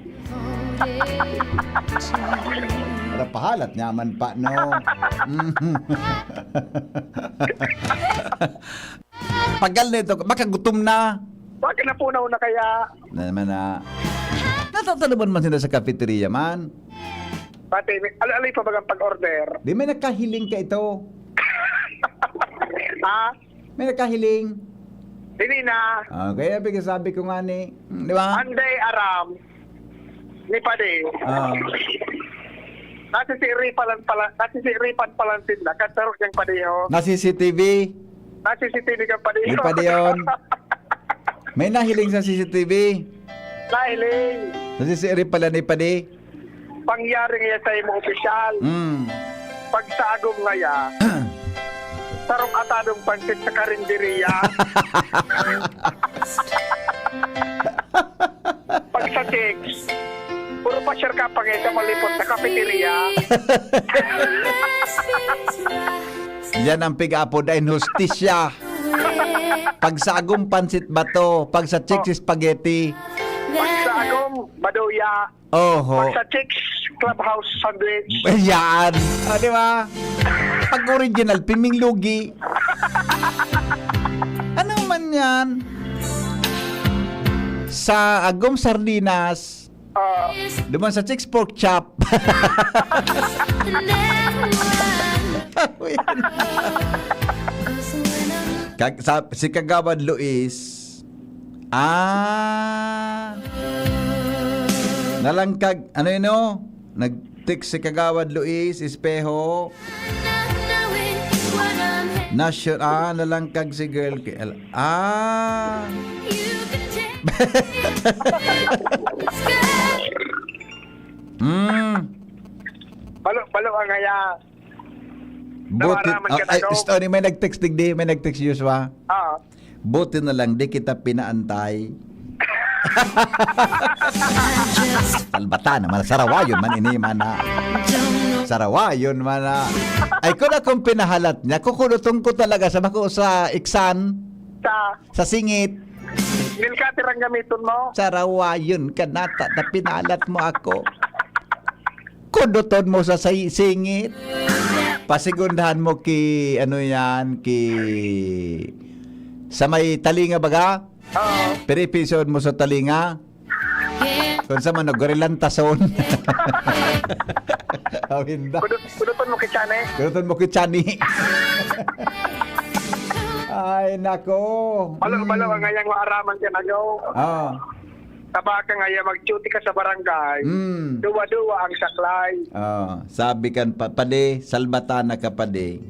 Parapahalat niya man pa, no? Mhm. Pagal na ito, makagutom na. Bakit napunaw na kaya? Na naman na. Natatalaban man sila sa cafeteria man. Pati, ali-ali pa bagang pag-order. Di may nakahiling ka ito. Ha? May nakahiling. Hindi na. Ah, kaya pag sabi ko nga ni, hmm, di ba? Anday aram ni Padi. Ah, Nasisiripan lang pala, nasisiripan pala sila. Katarok niyang Padiho. na C C T V. Nasi-C C T V kang Padiho. Ni Padi yun. May nahiling sa C C T V. Nahiling. Nasisiri pala ni Padi. Pangyari nga sa imo opisyal. Mm. Pagsagom ngaya. Sarong atadong pansit sa karinderiya. Pag sa chicks, puro pa-share ka pa ngayon sa malipot sa cafeteria. Yan ang pig-apod ay hustisya. Pagsagom pansit bato, pag sa chicks spaghetti. Pagsagom, maduya. Oho. Pag sa chicks, clubhouse sandwich. Yan. O, di ba? Pag original, piming lugi. Ano man yan? Sa agom sardinas, Ah, duman sa chicks pork chop. Kag, sa, si Kagawad Luis, ah, nalangkag, ano yun, no? Nag-text si Kagawad Luis Espejo. Nasyon, ah, nalangkag si girl kay L-, ah. Mm. Balo, balo ang ngaya. Buti, Nawaraman ka oh, na, ay, no? Tony, may nag-text digdi, may nag-text, Joshua. Ah, Buti na lang di kita pinaantay. Salbata naman, sarawayon man ini man na. Sarawayon man na. Ay, kung akong pinahalat niya, kukunuton ko talaga sa bako sa iksan, sa sa singit. Milkater ang gamiton mo. Sarawayon ka nata, na pinahalat mo ako. Kuduton mo sa say- singit. Pasigundahan mo ki, ano yan, ki, sa may talinga baga? Oo. Piripisoon mo sa talinga? Kung sa mano, gorilantason. Awinda. Kudut, kuduton mo kay Chane. Kuduton mo ki Chani. Ay, nako. Balo, balo ang ngayang maaraman ka na, no? Ah. Tabaka ngaya mag-duty ka sa barangay. Mm. Duwa-duwa ang saklay. Ah, sabi kan pa, pade, salbata na ka, pade.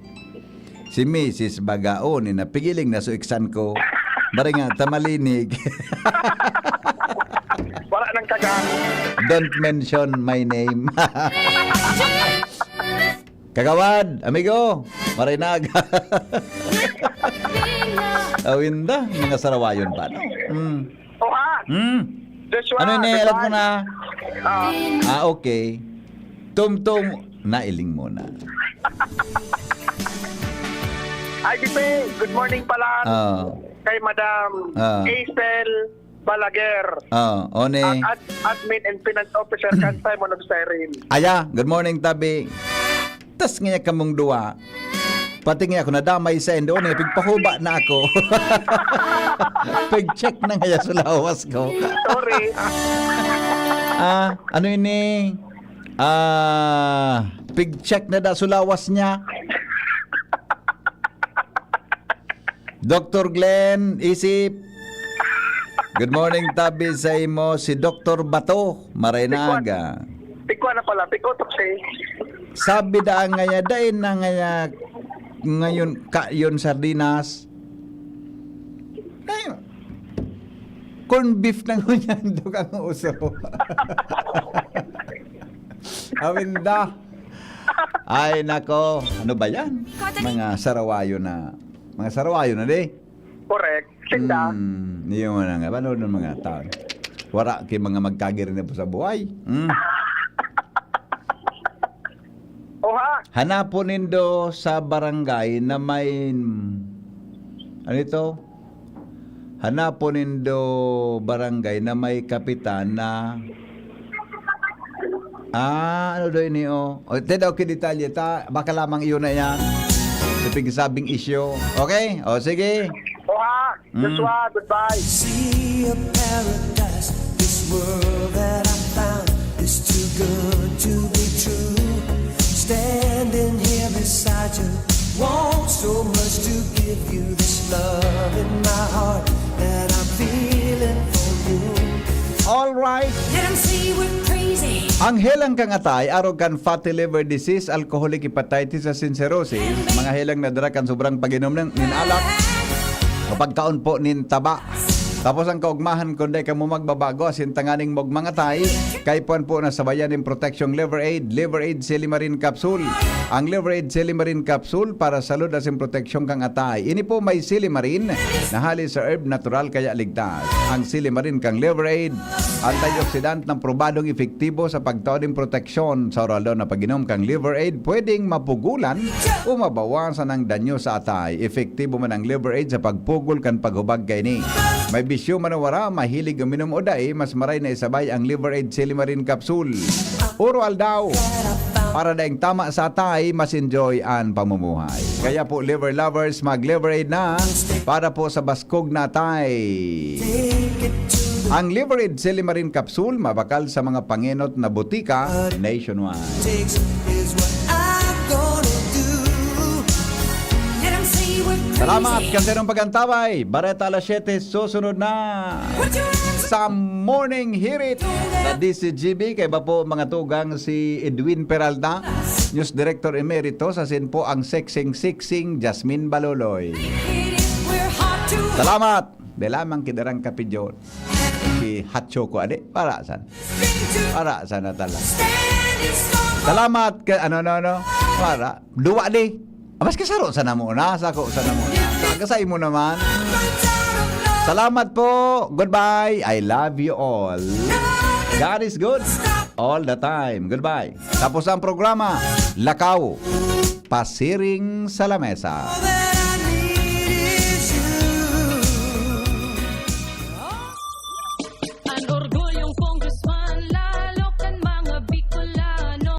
Si Misis Bagaon, ni napigiling na so iksan ko. Bari nga, tamalinig. Wala nang kagang. Don't mention my name. Kagawad, amigo, marinag. Awinda, mga sarawayon pa, no? Mm. Oha! Mm. Joshua, Ano ini? goodbye. Alam ko na. Ah, Ah, okay. Tumtum, nailing muna. I D P, good morning pala Ah. kay Madam Ah. Hazel Balaguer, Ah, one. ang ad- admin and finance officer kan Simon of Cyrene. Aya, good morning, tabi. Tas nga kamong duwa. Pati nga ako nadamay sa indo ni, pigpahuba na ako. Pig-check na ngaya sa lawas ko. Sorry. Ah, ano ini? Ah, pig-check na da sa lawas niya. Doktor Glenn, isip. Good morning, tabi sa imo si Doktor Bato, Marinaga. Tikwa na pala, tikwa to siya. Sabi da ngaya, dai na ngaya ngayon, kayon sardinas. Ngayon, corn beef na ngunyan, dog ang uso. Awinda. Ay, nako. Ano ba yan? Mga sarawayo na. Mga sarawayo na, di? Correct. Sinda. Hmm, yun na nga. Paano ng mga tao? Wara kay mga magkagiri na po sa buhay. Hmm. Oha. Hanapon nindo sa barangay na may, ano ito? Hanapon nindo barangay na may kapitan na, ah, ano daw ini, oh? O, te daw ki detalye ta, baka lamang iyon na yan. Sa pigsabing isyo. Okay? O, sige. Oha. Mm. Joshua, goodbye. See a paradise. This world that I found is too good to be true. Standing here beside you, want so much to give you this love in my heart that I'm feeling for you. Alright. Let 'em say we're crazy. Ang helang kang atay, arog kan fatty liver disease, alcoholic hepatitis, asin cirrhosis, mga helang na dara kan sobrang pag-inom ng nin alak, o pagkaon po nin taba. Tapos ang kaugmahan, kung dai kamo magbabago, asin tanganing magmangatay, kaipuhan po na sabayan nin Protection Liver Aid, Liver Aid Silimarin Capsule. Ang Liver Aid Silimarin Capsule para salud asin proteksyon kang atay. Ini po may silimarin na hali sa herb, natural kaya ligtas. Ang silimarin kang Liver Aid, antioxidant na probadong epektibo sa pagtao nin proteksyon. Sa oral daw na pag-inom kang Liver Aid, pwedeng mapugulan o mabawasan ang danyo sa atay. Epektibo man ang Liver Aid sa pagpugol kan paghubag kaini. May bisyo man o wara, mahilig uminom o dai, mas maray na isabay ang Liver Aid Silimarin Capsule. Oro aldaw, para daing tama sa atay, mas enjoy an pamumuhay. Kaya po, Liver Lovers, mag Liver Aid na para po sa baskog na atay. Ang Liver Aid Silimarin Capsule, mabakal sa mga pangenot na botika nationwide. Takes is what I'm gonna do. Let 'em say we're crazy. Salamat, kanserong pag-antabay. Bareta alas siyete, susunod na Put your hands sa Morning Hirit sa D C G B. Kaiba po mga tugang si Edwin Peralta, News Director Emeritus, asin po ang sexing-sexing Jasmine Baloloy. We're hot to Salamat! Dai lamang ki darang kapidyon. Si Hachoko, adi? Para saan? Para saan na tala? Standing strong. Salamat ka, ano, ano, ano? Para, duwa di. Ah, maski saro sa namo na, sako sa namo na. Kasay mo naman. Salamat po. Goodbye. I love you all. God is good all the time. Goodbye. Tapos ang programa, Lakaw, Pasiring sa Lamesa.